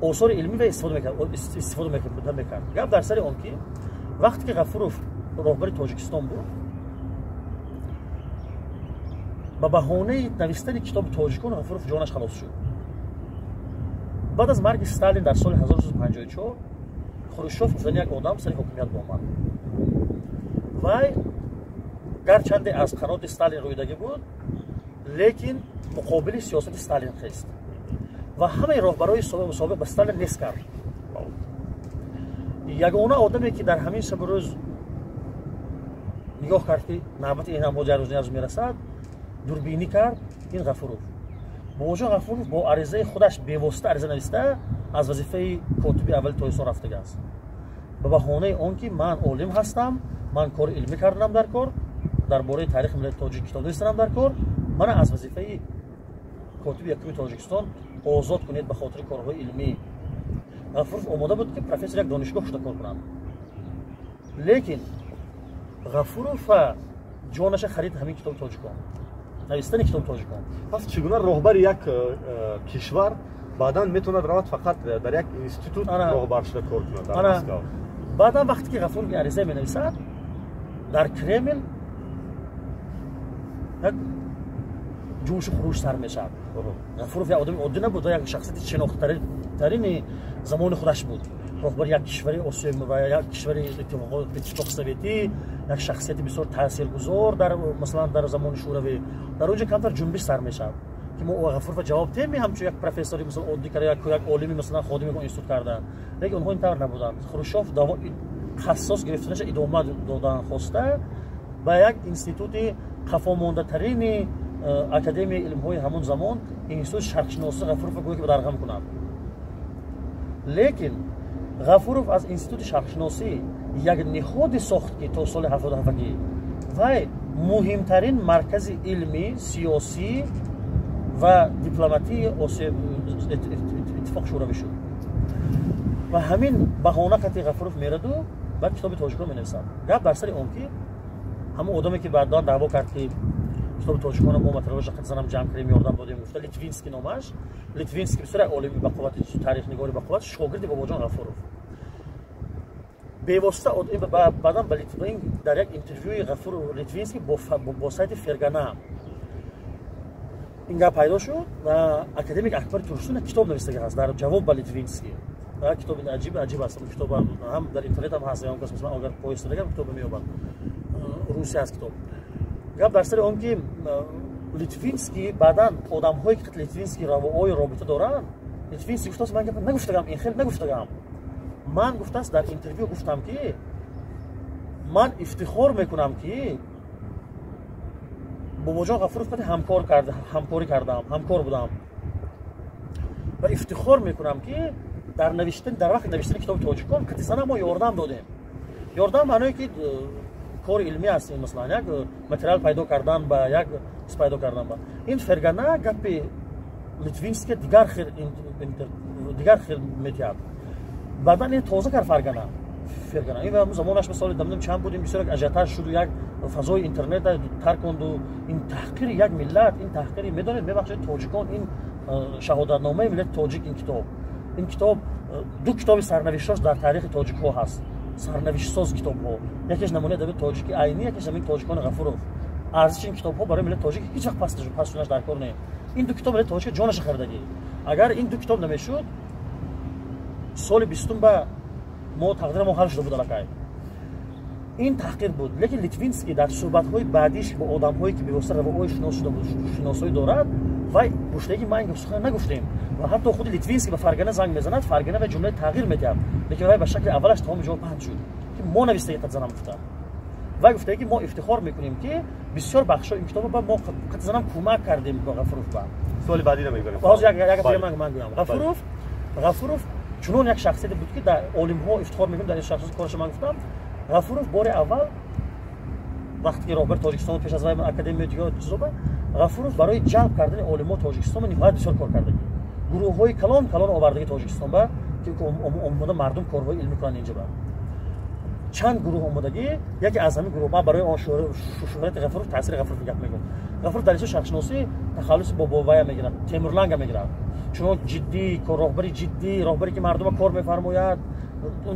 осори илмӣ ва истифода мекард. Гап дар сари он ки вақте ки Ғафуров роҳбари Тоҷикистон буд, ба баҳонаи навистани китоби «Тоҷикон» Ғафуров ҷонаш халос шуд. Баъд аз марги Сталин дар соли 1954 Хрущев гуфтани як одам сари ҳокимият омад. Вай гарчанде аз қаноти Сталин рӯйдагӣ буд, лекин муқобили сиёсати Сталин хест ва ҳамаи роҳбарои собиқ ба Сталин нест кард. Ягона одаме, ки дар ҳамин шабу рӯз нигоҳ кард, ки навбати ин ҳам як рӯз як рӯз мерасад, дурбинӣ кард, ин Ғафуров, Бобоҷон Ғафуров бо аризаи худаш бевосита ариза нависта аз вазифаи котиби аввали Тоҷикистон рафтагааст, ба баҳонаи он ки ман олим ҳастам, ман кори илмӣ карданам дар кор, дар бораи таърихи миллати тоҷик китоб навистанам дар кор, мана аз вазифаи котиби якуми Тоҷикистон озод кунед ба хотири корҳои илмӣ. Ғафуров омода буд, ки профессор як донишгоҳ шуда кор кунад, лекин Ғафурова ҷонаша харид ҳамин китоби «Тоҷикон», навистани китоби «Тоҷикон». Пас чӣ гуна роҳбари як кишвар баъдан метавонад равад, фақат дар як институт роҳбар шуда кор кунад дар Москва? Баъдан вақте ки Ғафуров ариза менависад, дар Кремл як ҷӯшу хуруш сар мешавад. Ғафуров як одами оддӣ набуд, як шахсияти шинохтатарини замони худаш буд, роҳбари як кишвари Осиё ва як кишвари Иттифоқи Советӣ, як шахсияти бисёр таъсиргузор дар, масалан, дар замони Шӯравӣ. Дар он ҷо камтар ҷунбиш сар мешавад. Ки мо Ғафурова ҷавоб диҳем, ҳамчун як профессори, масалан, оддӣ карда, як олими, масалан, ходими институт карда. Лекин онҳо ин тавр набуданд. Хрущев қассос гирифтанаша идома додан хоста, ба як институти қафомондатарини Академияи илмҳои ҳамон замон, Институти шарқшиносӣ, Ғафурова гӯё ки бадарғам кунад. Лекин Ғафуров аз Институти шарқшиносӣ як ниҳоде сохт, ки то соли 77 вай муҳимтарин маркази илмӣ, сиёсӣ ва дипломатии Иттифоқи Шӯравӣ шуд. Ва ҳамин баҳона қати Ғафуров мераду баъд китоби тоҷикон менависад. Гап бар сари он ки ҳамон одаме, ки баъдан даъво кард, ки китоби тоҷиконро мо материалоша қати занам ҷамъ кардем, ёрдам додем, гуфта, Литвинский номаш, Литвинский бисёр як олими бақуввати, таърихнигори бақувват, шогирди Бобоҷон Ғафуров бевосита. Баъдан ба Литвин дар як интервюи Ғафур Литвинский бо сайти Фергана ин гап пайдо шуд ва академик Акбари Турсун китоб навистага ҳаст дар ҷавоб ба Литвинский. Ва китоби аҷиб аҷиб аст. Китоб ҳам дар интернет ҳам ҳаст, кас, масалан, агар поиск дагам, китоба меёбад, русия аст китоб. Гап дар сари он ки Литвинский баъдан одамҳое ки Литвинский равои робита доранд, Литвинский гуфтааст: «Ман гап нагуфтагам, ин хел нагуфтагам. Ман, гуфтааст, дар интервю гуфтам, ки ман ифтихор мекунам, ки Бобоҷон Ғафуров қати ҳамкор карда, ҳамкорӣ кардам, ҳамкор будам ва ифтихор мекунам, ки дар навиштан, дар вақти навиштани китоби тоҷикон қати зана мо ёрдам додем». Ёрдам маъное ки кори илмӣ аст, масалан, як материал пайдо кардан, ба як чиз пайдо кардан. Ба ин Фергана гапи Литвинский дигар хел метиҳад. Баъдан ин тоза кард Фергана. Ин замонаш ба соли намедонам чанд буд, ин бисёр як ажиотаж шуду, як фазои интернет тарконду. Ин таҳқири як миллат, ин таҳқири, медонед, мебахшед, тоҷикон, ин шаҳодатномаи миллати тоҷик. Ин китоб ду китоби сарнавиштсоз дар таърихи тоҷикҳо ҳаст, сарнавиштсоз китобҳо: якеш намунаи адабиёти тоҷики Айнӣ, якеш ҳамин тоҷикони Ғафуров. Арзиши ин китобҳо барои миллати тоҷик ҳеҷ вақт паст шуданаш дар кор не. Ин ду китоб миллати тоҷика ҷонаша харидагӣ. Агар ин ду китоб намешуд, соли 20-ум ба мо тақдири мо ҳал шуда буд аллакай. Ин таҳқир буд. Лекин Литвинский дар суҳбатҳои баъдиш бо одамҳое, ки бевосита равоҳои шинос шуда буд, шиносоӣ дорад, вай гуфтаги: «Ма ин сухан нагуфтем». Ва ҳатто худи Литвинский ба Фаргана занг мезанад, Фаргана вай ҷумлаи тағйир медиҳад, лекин вай ба шакли аввалаш тамоми ҷо паҳн шуд, ки мо навистаги қат занам гуфта. Вай гуфтаги, ки мо ифтихор мекунем, ки бисёр бахшҳо ин китоба ба мо қати занам кӯмак кардем ба Ғафуров. Ба суоли баъдиро мегузарем. Ҳозир як ман гӯям. Ғафуров чунон як шахсияте буд, ки дар олимҳо ифтихор мекунем дар ин шахс кораша. Ман гуфтам, Ғафуров бори аввал вақте ки роҳбари Тоҷикистон, пеш аз вай академия, дигар чизоба, Ғафуров барои ҷалб кардани олимҳо Тоҷикистон ниҳоят бисёр кор кардагӣ, гурӯҳҳои калон калон овардаги Тоҷикистон ба, ки омода мардум корҳои илмӣ кунанд. Инҷа ба чанд гурӯҳ омодагӣ. Яке аз ҳамин гурӯҳ, ман барои он шӯҳрати Ғафуров, таъсири Ғафуров гап мегӯям. Ғафуров дар исо шарқшиносӣ тахаллуси бобовая мегирад, Темурланга мегирад. Чунон ҷиддӣ, роҳбари ҷиддӣ, роҳбаре, ки мардума кор мефармояд.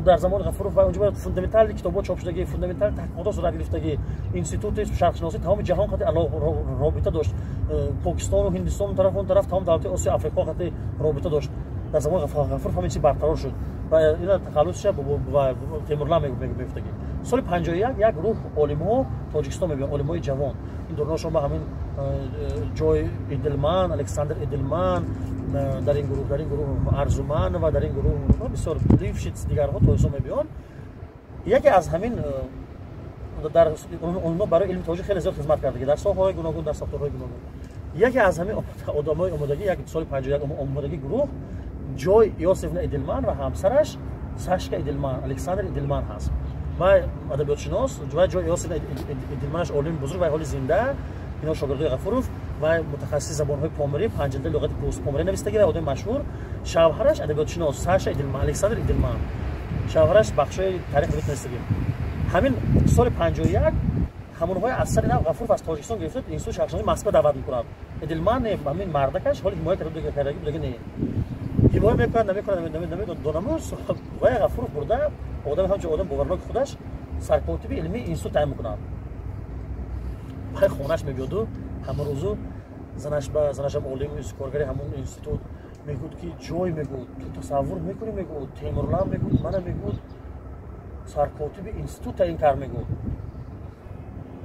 Дар замони Ғафуров ва онҷо фундаментальный китобҳо чоп шудагӣ, фундаментальный таҳқиқотҳо сурат гирифтагӣ. Институти шарқшиносӣ тамоми ҷаҳон қати робита дошт, Покистону Ҳиндистону тараф, он тараф, тамоми давлати Осиё, Африқо қати робита дошт. Дар замони Ғафуров ҳамин чиз барқарор шуд ва ина тахаллусша Темурлан мегуфтагӣ. Соли 51 як гурӯҳ олимҳо Тоҷикистон мебиёнд, олимҳои ҷавон. Ин дурношон ба ҳамин ҷой Эделман, Александр Эделман дар ин гурӯҳ Арзуманова, дар ин гурӯҳ бисёр Лившиц, дигарҳо тоисо мебиёнд. Яке аз ҳамин дар онҳо барои илми тоҷик хеле зиёд хизмат кардагӣ дар соҳаҳои гуногун, дар сохторҳои гуногун. Яке аз ҳамин одамои омодагӣ, як соли 51 омодагӣ гурӯҳ, Ҷой Иосифна Эделман ва ҳамсараш Сашка Эделман, Александр Эделман ҳаст ва адабиётшинос ва Ҷой Иосифна Эделманаш олими бузург ва ҳоли зинда. Ино шогирдои Ғафуров ва мутахассиси забонҳои помирӣ, панҷ ҷилда луғати помирӣ навистагӣ ва одами машҳур. Шавҳараш адабиётшинос Саша Эделман, Александр Эделман, шавҳараш бахшҳои таърих навистагӣ. Ҳамин соли 51 ҳамонҳои аз сари нав Ғафуров аз Тоҷикистон гирифта, Институти шарқшиносии Москва даъват мекунад. Эделман, ҳамин мардакаш ҳоли ҳимоя кардаги будаги, не, ҳимоя мекунад, намекунад, намедонаму. Вай Ғафуров бурда одами ҳамчун одам боварноки худаш саркотиби илмии институт таъин мекунад. Вай хонаш мебиёду ҳамарӯзу занаш, ба занашам, олим, коргари ҳамон институт, мегӯд, ки Ҷой, мегӯд, ту тасаввур мекунӣ, мегӯд, Темурлан, мегӯд, мана, мегӯд, саркотиби институт таъин кард, мегӯд.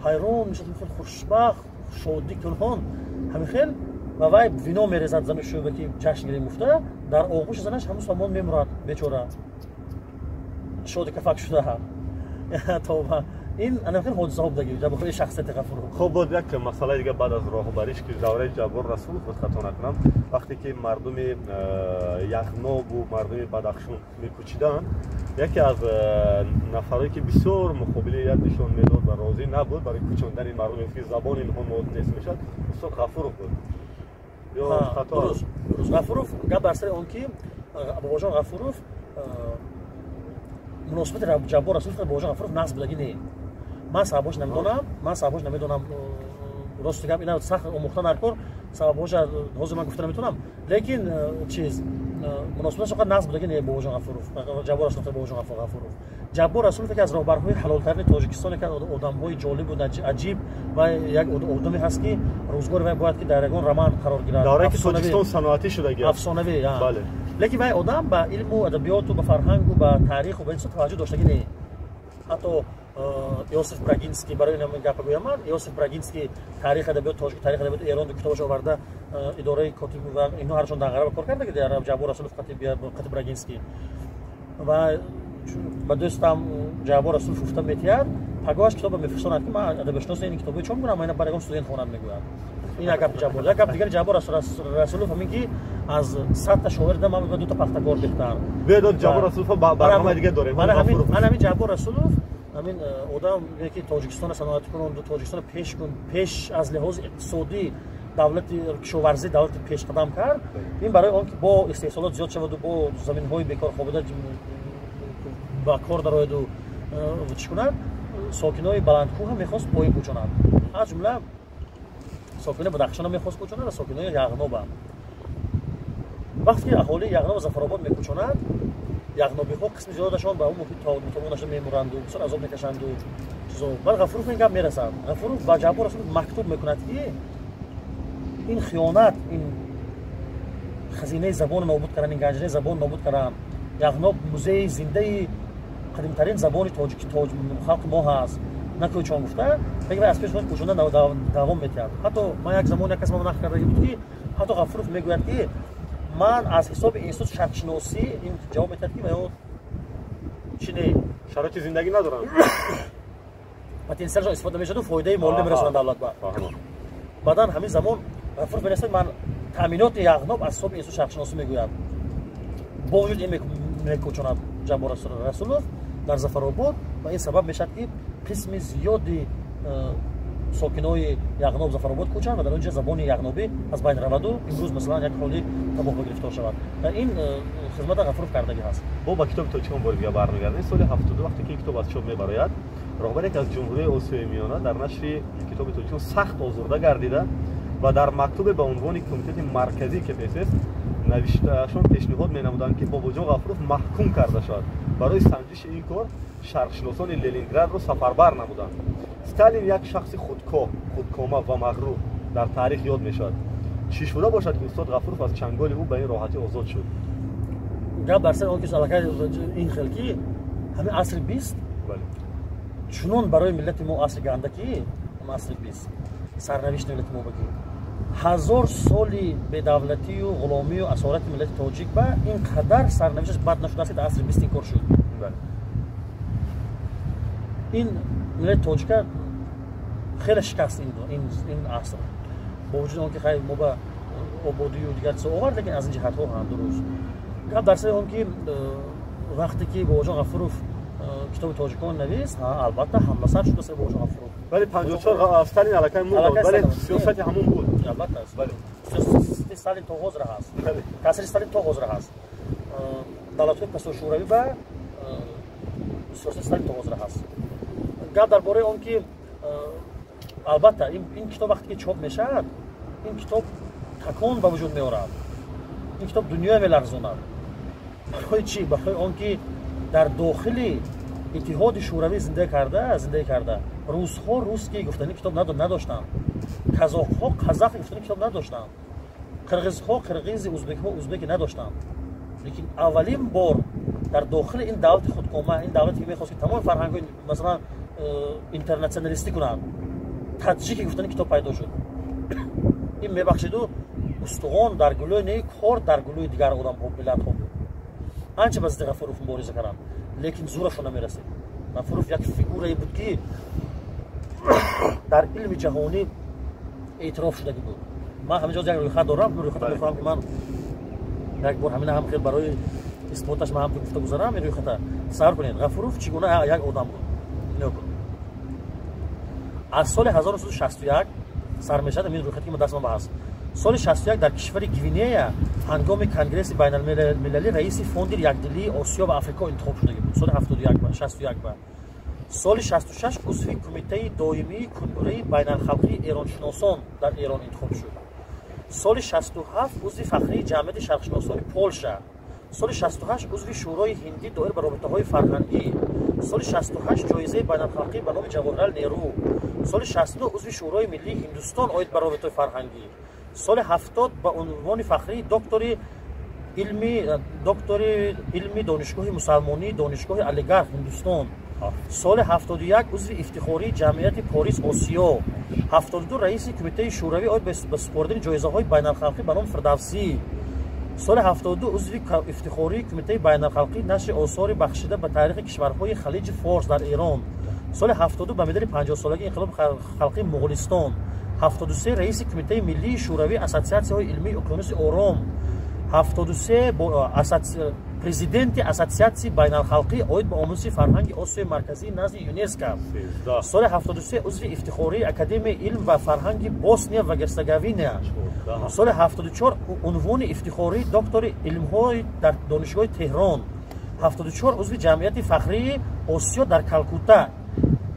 Ҳайрон мешад, хушбахт, шодӣ кунон. Ҳамин хел. Ва вай вино мерезад зану шӯба ки ҷашн гирем гуфта, дар оғӯши занаш ҳамун сомон мемурад бечора, шоди кафак шуда. Тавба, ин ана хел ҳодисаҳо будаги ҷаббори шахсияти Ғафуров. Хуб, боз як масъалаи дига баъд аз роҳбариш, ки давраи Ҷаббор Расулов буд, хато накунам, вақте ки мардуми Яғнобу мардуми Бадахшон мекӯчиданд, яке аз нафарое ки бисёр муқобилият нишон медод ва розӣ набуд барои кӯчондани мардум, ки забони инҳо нест мешавад, устод Ғафуров буд. Ё хато? Дуруст, Ғафуров. Гап бар сари он ки Бобоҷон Ғафуров муносибати Ҷаббор Расулов Бобоҷон Ғафуров нағз будаги не. Ман сабабҳош намедонам, ман сабабҳош намедонам, рости гап, ина сахт омӯхта наркор, сабабҳоша ҳозир ман гуфта наметавонам, лекин чиз муносибаташ оқад нағз будаги не Бобоҷон Ғафуров, Ҷаббор Расулов Бобоҷон Ғафуров. Ҷаббор Расулов яке аз роҳбарҳои ҳалолтарини Тоҷикистон, яке аз одамҳои ҷолибу аҷиб ва як одаме ҳаст, ки рӯзгори вай бояд ки дар ягон роман қарор гирад. Даврае ки Тоҷикистон саноатӣ шудаги. Афсонавӣ. Лекин вай одам ба илму адабиёту, ба фарҳангу, ба таъриху, ба ин чизо таваҷҷӯҳ доштагӣ не. Ҳатто Иосиф Брагинский, барои ин гапа гӯям ман, Иосиф Брагинский таърих адабиёт тоҷик, таърих адабиёти Эрон китобаш оварда, идораи котиб ва инҳо ҳарчон дар Ғарба кор карда, ки дар Ҷаббор Расулов қати Брагинский ва ба дӯстам Ҷаббор Расулов гуфта метиҳад, пагоҳаш китоба мефирсонад, ки ман адабиётшиноси ин китоби чон кунам, ина бар ягон студент хонад, мегӯяд. Ин як гапи Ҷаббор. Як гап дигари Ҷаббор Расулов ҳамин ки аз 100 та шогирда ман дута пахтакор беҳтар. Биёд, Ҷаббор Расулов барномаи дига дорем. Ман ҳамин Ҷаббор Расулов, ҳамин одам ки Тоҷикистона саноатӣ кунонду, Тоҷикистона пеш кун, пеш аз лиҳози иқтисодӣ давлати кишоварзӣ, давлати пешқадам кард. Ин барои он ки бо истеҳсолот зиёд шаваду бо заминҳои бекор хобида ба кор дарояду чӣ кунад, сокинои баландкӯҳа мехост поин кӯчонад, аз ҷумла сокинои Бадахшона мехост кӯчонад ва сокинои Яғноба. Вақте ки аҳолии Яғноба, Зафаробод мекӯчонад, яғнобиҳо қисми зиёдашон ба он муҳит мутобиқ нашуда мемуранду бисёр азоб мекашанду чизо. Баъд Ғафуров ин гап мерасад. Ғафуров ба Ҷаббор Расулов мактуб мекунад, ки ин хиёнат, ин хазинаи забонро нобуд кардан, ин ганҷинаи забон нобуд кардан. Яғноб музеи зиндаи қадимтарин забони тоҷики халқи мо ҳаст, накӯчон гуфта, лекин аз пеш кӯчонда давом метиҳад. Ҳатто ман як замон як кас ма нақл кардаги буд, ки ҳатто Ғафуров мегӯяд, ки ман аз ҳисоби институт шарқшиносӣ ин ҷавоб метиҳад, ки ё чи не. Шароити зиндагӣ надоранд. Потенсиалшон истифода мешаду фоидаи молӣ намерасонад давлат ба. Баъдан ҳамин замон Ғафуров менависад, ман таъминоти Яғноб аз ҳисоби институт шарқшиносӣ мегӯяд. Бо вуҷуди ин мекӯчонад Ҷаббор Расулов дар Зафаробод ва ин сабаб мешавад, ки қисми зиёди сокинои Яғноб, Зафаробод кӯчанд ва дар он ҷо забони яғнобӣ аз байн раваду имрӯз масалан як ҳоли табоҳба гирифтор шавад. Ва ин хизмата Ғафуров кардагӣ ҳаст. Бо ба китоби тоҷикон бори дига бармегардем. Соли 72, вақте ки китоб аз чоп мебарояд, роҳбари яке аз ҷумҳурии Осиёи Миёна дар нашри китоби тоҷикон сахт озурда гардида ва дар мактубе ба унвони Кумитети марказии КПСС навиштаашон пешниҳод менамуданд, ки Бобоҷон Ғафуров маҳкум карда шавад. Барои санҷиши ин кор шарқшиносони Ленинградро сафарбар намуданд. Сталин як шахси худкоҳ, худкома ва мағрур дар таърих ёд мешавад. Чӣ шуда бошад, ки устод Ғафуров аз чанголи ӯ ба ин роҳатӣ озод шуд? Гап бар сари он ки аллакай ин хел ки ҳамин асри 20 чунон барои миллати мо асри ганда, ки асри 20 сарнавишти миллати мо багӣ, ҳазор соли бедавлатию ғуломию асорати миллати тоҷик ба ин қадар сарнавишташ бад нашудааст, ки дар асри 20 ин кор шуд. Ин миллати тоҷика хеле шикаст ин аср, бо вуҷуди он ки хай мо ба ободию дигар чизо овард, лекин аз ин ҷиҳатҳо ҳам дуруст. Гап дар сари он ки вақте ки Бобоҷон Ғафуров китоби тоҷикон навист, албатта, ҳамласар шуда сари Бобоҷон Ғафуров. Вале 54 Сталин аллакай мурд, вале сиёсати ҳамон буд. Албатта, сиёсати Сталин то ҳозир ҳаст, таъсири Сталин то ҳозир ҳаст. Давлатҳои пасошӯравӣ ба сиёсати Сталин то ҳозир ҳаст. Гап дар бораи он ки албатта ин китоб вақте ки чоп мешавад, ин китоб такон ба вуҷуд меорад, ин китоб дунёя меларзонад. Барои чӣ? Барои он ки дар дохили Иттиҳоди Шӯравӣ зиндагӣ карда русҳо русский гуфтани китоб надоштанд, казохҳо қазақ гуфтани китоб надоштанд, қирғизҳо қирғизи, узбекҳо узбеки надоштанд. Лекин аввалин бор дар дохили ин давлати худкома, ин давлате ки мехост ки тамоми фарҳангҳои масалан интернационалистӣ кунад, таджики гуфтани китоб пайдо шуд. Ин, мебахшиду, Устуғон дар гулӯи не, кор дар гулӯи дигар одамҳо, миллатҳо буд. Анча ба зидди Ғафуров мубориза карданд, лекин зӯрашон намерасид. Ғафуров як фигурае буд, ки дар илми ҷаҳонӣ эътироф шудагӣ буд. Ман ҳамин ҷо як рӯйхат дорам, рӯйхата мехоҳам, ки ман як бор ҳамина ҳам хел барои исботаш ман ҳам гуфта гузарам ин рӯйхата. Тасаввур кунед, Ғафуров чӣ гуна як одам буд. Нигоҳ кун, аз соли 1961 сар мешавад ин рӯйхате, ки дастман ба ҳаст. Соли 61 дар кишвари Гвинея ҳангоми Конгресси байналмилалӣ раиси фонди якдилии Осиё ва Африко интихоб шудагӣ буд. Соли 71, 61 ба соли 66 узви кумитаи доимии Кунгураи байналхалқии эроншиносон дар Эрон интихоб шуд. Соли 67 узви фахрии ҷамъияти шарқшиносони Полша. Соли 68 узви Шӯрои ҳиндӣ доир ба робитаҳои фарҳангӣ. Соли 68 ҷоизаи байналхалқӣ ба номи Ҷавоҳирлал Неру. Соли 69 узви Шӯрои миллии Ҳиндустон оид ба робитаҳои фарҳангӣ. Соли 70 ба унвони фахрии доктори илми Донишгоҳи мусалмонии Донишгоҳи Алигарх, Ҳиндустон. Соли 71 узви ифтихории ҷамъияти Порис Осиё. 72 раиси кумитаи шӯравӣ оид ба супоридани ҷоизаҳои байналхалқӣ ба номи Фирдавсӣ. Соли 72 узви ифтихории кумитаи байналхалқии нашри осори бахшида ба таърихи кишварҳои Халиҷи Форс дар Эрон. Соли 72 ба медали 50-солагии инқилоби халқии Муғулистон. 73 раиси кумитаи миллии шӯравӣ ассотсиатсияҳои илмии Уқёнуси Ором. 73 президенти Ассотсиатсияи байналхалқӣ оид ба омӯзиши фарҳанги Осиёи Марказӣ назди ЮНЕСКО. Соли 73 узви ифтихории Академияи илм ва фарҳанги Босния ва Герцеговина. Соли 74 унвони ифтихории доктори илмҳои дар Донишгоҳи Теҳрон. 74 узви ҷамъияти фахрии Осиё дар Калкута.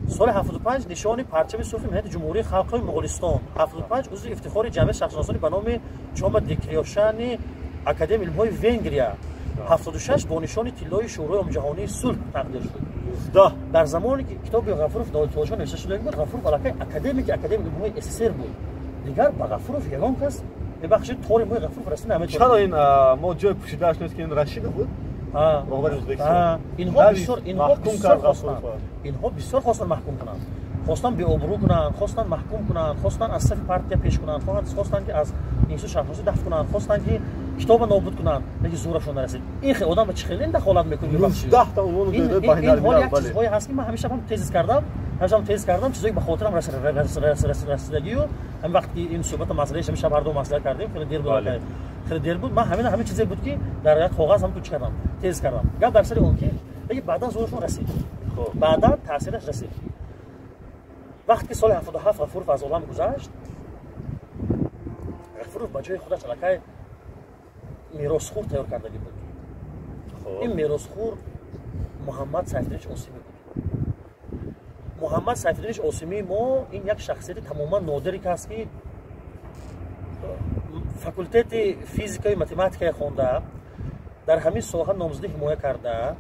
Соли 75 нишони Парчами сурхи меҳнати Ҷумҳурии халқҳои Муғулистон. 75 узви ифтихори ҷамъияти шарқшиносони ба номи Чома Декриошани Академияи илмҳои Венгрия. 76 бо нишони тиллои Шӯрои умумиҷаҳонии сулҳ тақдир шуд. Дар замоне ки китоби Ғафуров Тоҷикон навишта шуда буд, Ғафуров аллакай академики Академияи илмҳои СССР буд. Дигар ба Ғафуров ягон кас, мебахшед, тори мӯи Ғафуров расида наметавонад. Чаро ин мо ҷои пӯшидааш нест, ки ин Рашидов буд, роҳбари Ӯзбекистон? Инҳо бисёр хостанд, инҳо бисёр хостанд маҳкум кунанд, хостанд беобрӯ кунанд, хостанд маҳкум кунанд, хостанд аз сафи партия пеш кунанд, хостанд, ки аз институт шарқшиносӣ дафт кунанд, хостанд, ки китоба нобуд кунанд, лекин зӯрашон нарасид. Ин хел одам ба чӣ хеле дахолат мекунӣ? Ин ҳол як чизҳое ҳаст, ки ман ҳамеша ҳам тезис кардам, ҳамеша ҳам тезис кардам, чизое ба хотирам расидагию. Ҳамин вақте ки ин суҳбата масъалаи ҳамин шаб ҳарду маслиҳат кардем, хеле дер буд, хеле дер буд. Ман ҳамин чизе буд, ки дар як коғаз ҳам чӣ кардам, тезис кардам. Гап дар сари он ки лекин баъдан зӯрашон расид, баъдан таъсираш расид. Вақте ки соли 77 Ғафуров аз олам гузашт, Ғафуров ба ҷои худаш аллакай меросхӯр тайёр кардагӣ буд. Ин меросхӯр Муҳаммад Сайфиддинич Осимӣ буд. Муҳаммад Сайфиддинич Осимии мо ин як шахсияти тамоман нодире ки аст, ки факултети физикаю математикае хонда, дар ҳамин соҳа номзадӣ ҳимоя карда,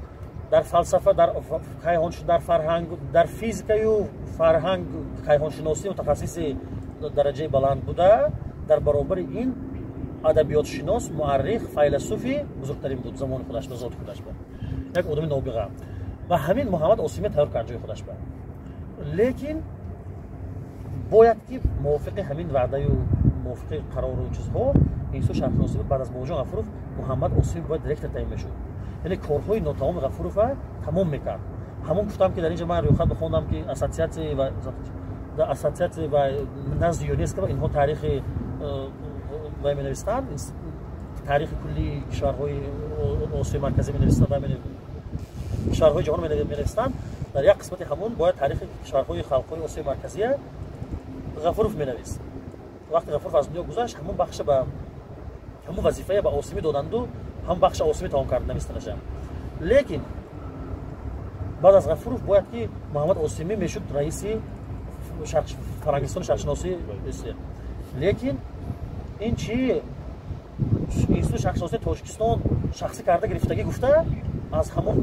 дар фалсафа, дар кайҳон, дар фарҳанг, дар физикаю фарҳанг, кайҳоншиносӣ мутахассиси дараҷаи баланд буда, дар баробари ин адабиётшинос, муаррих, файласуфи бузургтарин буд замони худаш ба зоти худаш ба як одами нобиға. Ва ҳамин Муҳаммад Осимия тайёр кард ҷои худаш ба. Лекин бояд ки мувофиқи ҳамин ваъдаю мувофиқи қарору чизҳо институт шарқшиносӣ буд. Баъд аз Бобоҷон Ғафуров Муҳаммад Осимӣ бояд директор таъин мешуд, яъне корҳои нотамоми Ғафурова тамом мекард. Ҳамон гуфтам, ки дар инҷа ман рӯйхат бихондам, ки ассотсиатсия ва назди ЮНЕСКО инҳо таърихи вай менавистанд, таърихи кулли кишварҳои Осиёи Марказӣ менавистанд, кишварҳои ҷаҳон менавистанд. Дар як қисмати ҳамон бояд таърихи кишварҳои халқҳои Осиёи Марказия Ғафуров менавист. Вақте Ғафуров аз дунё гузашт, ҳамон бахша ба ҳамон вазифая ба Осимӣ доданду ҳамон бахша Осимӣ тамом кард навистанаша. Лекин баъд аз Ғафуров бояд ки Муҳаммад Осимӣ мешуд раиси фарҳангистони шарқшиносӣ. Лекин ин чи институти шарқшиносии Тоҷикистон шахсӣ карда гирифтагӣ гуфта, аз ҳамон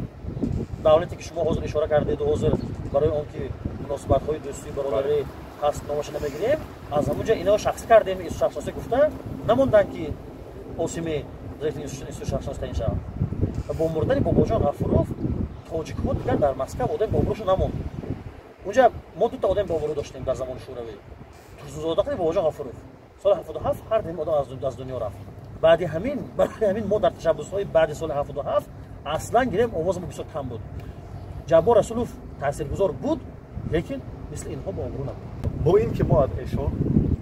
давлате, ки шумо ҳозир ишора кардеду, ҳозир барои он ки муносибатҳои дӯстии бародарӣ ҳаст, номаша намегирем, аз ҳамон ҷо инао шахсӣ кардем институти шарқшиносӣ гуфта, намонданд, ки Осимӣ директори институти шарқшиносӣ таъин шавад. Ва бо мурдани Бобоҷон Ғафуров тоҷикҳо дигар дар Москав одами бобурӯшо намонд. Унҷа мо дута одами бобурӯ доштем дар замони Шӯравӣ: Турсунзода, Бобоҷон Ғафуров. Соли 77 ҳар ду одам аз дунё рафт. Баъди ҳамин, барои ҳамин мо дар ташаббусҳои баъди соли 77 аслан гирем, овози мо бисёр кам буд. Ҷаббор Расулов таъсиргузор буд, лекин мисли инҳо бо обрӯ набуд. Бо ин ки мо аз эшон,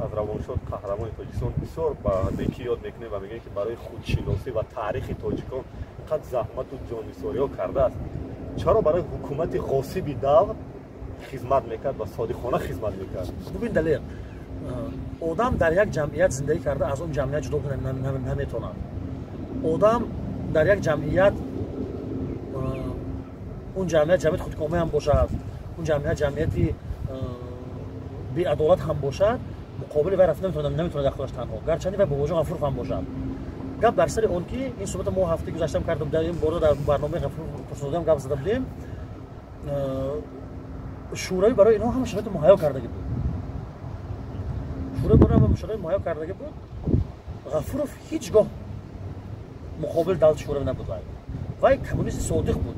аз равоншод қаҳрамони Тоҷикистон бисёр ба некӣ ёд мекунем ва мегӯем, ки барои худшиносӣ ва таърихи тоҷикон қад заҳмату ҷоннисориҳо кардааст, чаро барои ҳукумати ғосиби давр хизмат мекард ва содиқона хизмат мекард? Бубин, Далер, одам дар як ҷамъият зиндагӣ карда, аз он ҷамъият ҷудо наметавонад. Одам дар як ҷамъият, он ҷамъият ҷамъияти худкомӣ ҳам бошад, он ҷамъият ҷамъияти беадолат ҳам бошад, муқобили вай рафта наметавонад дар худаш танҳо, гарчанде вай Бобоҷон Ғафуров ҳам бошад. Гап дар сари он ки ин суҳбата мо ҳафтаи гузаштаам кардам, дар ин бора дар барномаи Ғафуров Турсунзодаам гап зада будем. Шӯравӣ барои инҳо ҳама шароити муҳайё кардагӣ буд. Шӯравӣ барои ҳама шароити муҳайё кардагӣ буд. Ғафуров ҳеҷ гоҳ муқобили давлати шӯравӣ набуд. Вай коммунисти содиқ буд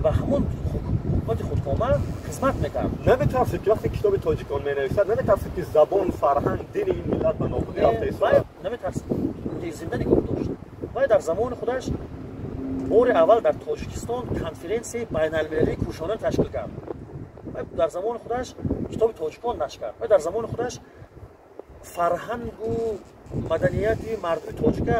ва ҳамон ҳукумати худкома хизмат мекард. Наметарсид, ки вақте китоби тоҷикон менависад, наметарсид, ки забон, фарҳанг, дини ин миллат ба нобудӣ рафта истодааст? Наметарсид, зинда нигоҳ дошт. Вай дар замони худаш бори аввал дар Тоҷикистон конференсияи байналмилалии кӯшониро ташкил кард. Вай дар замони худаш китоби тоҷикон нашр кард. Вай дар замони худаш фарҳангу маданияти мардуми тоҷика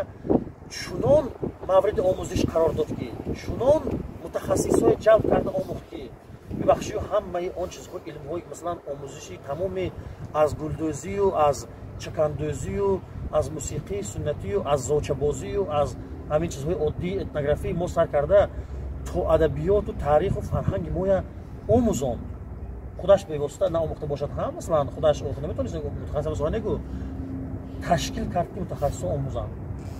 чунон мавриди омӯзиш қарор дод, ки чунон мутахассисҳое ҷалб карда омӯхт, ки бибахшию, ҳамаи он чизҳо, илмҳои, масалан, омӯзиши тамоми аз гулдӯзию, аз чакандӯзию, аз мусиқии суннатию, аз зочабозию, аз ҳамин чизҳои оддии этнографии мо сар карда то адабиёту таъриху фарҳанги моя омӯзонд. Худаш бевосита наомӯхта бошад ҳам, масалан, худаш наметавонист мутахассис негу, ташкил кард, ки мутахассисҳо омӯзанд.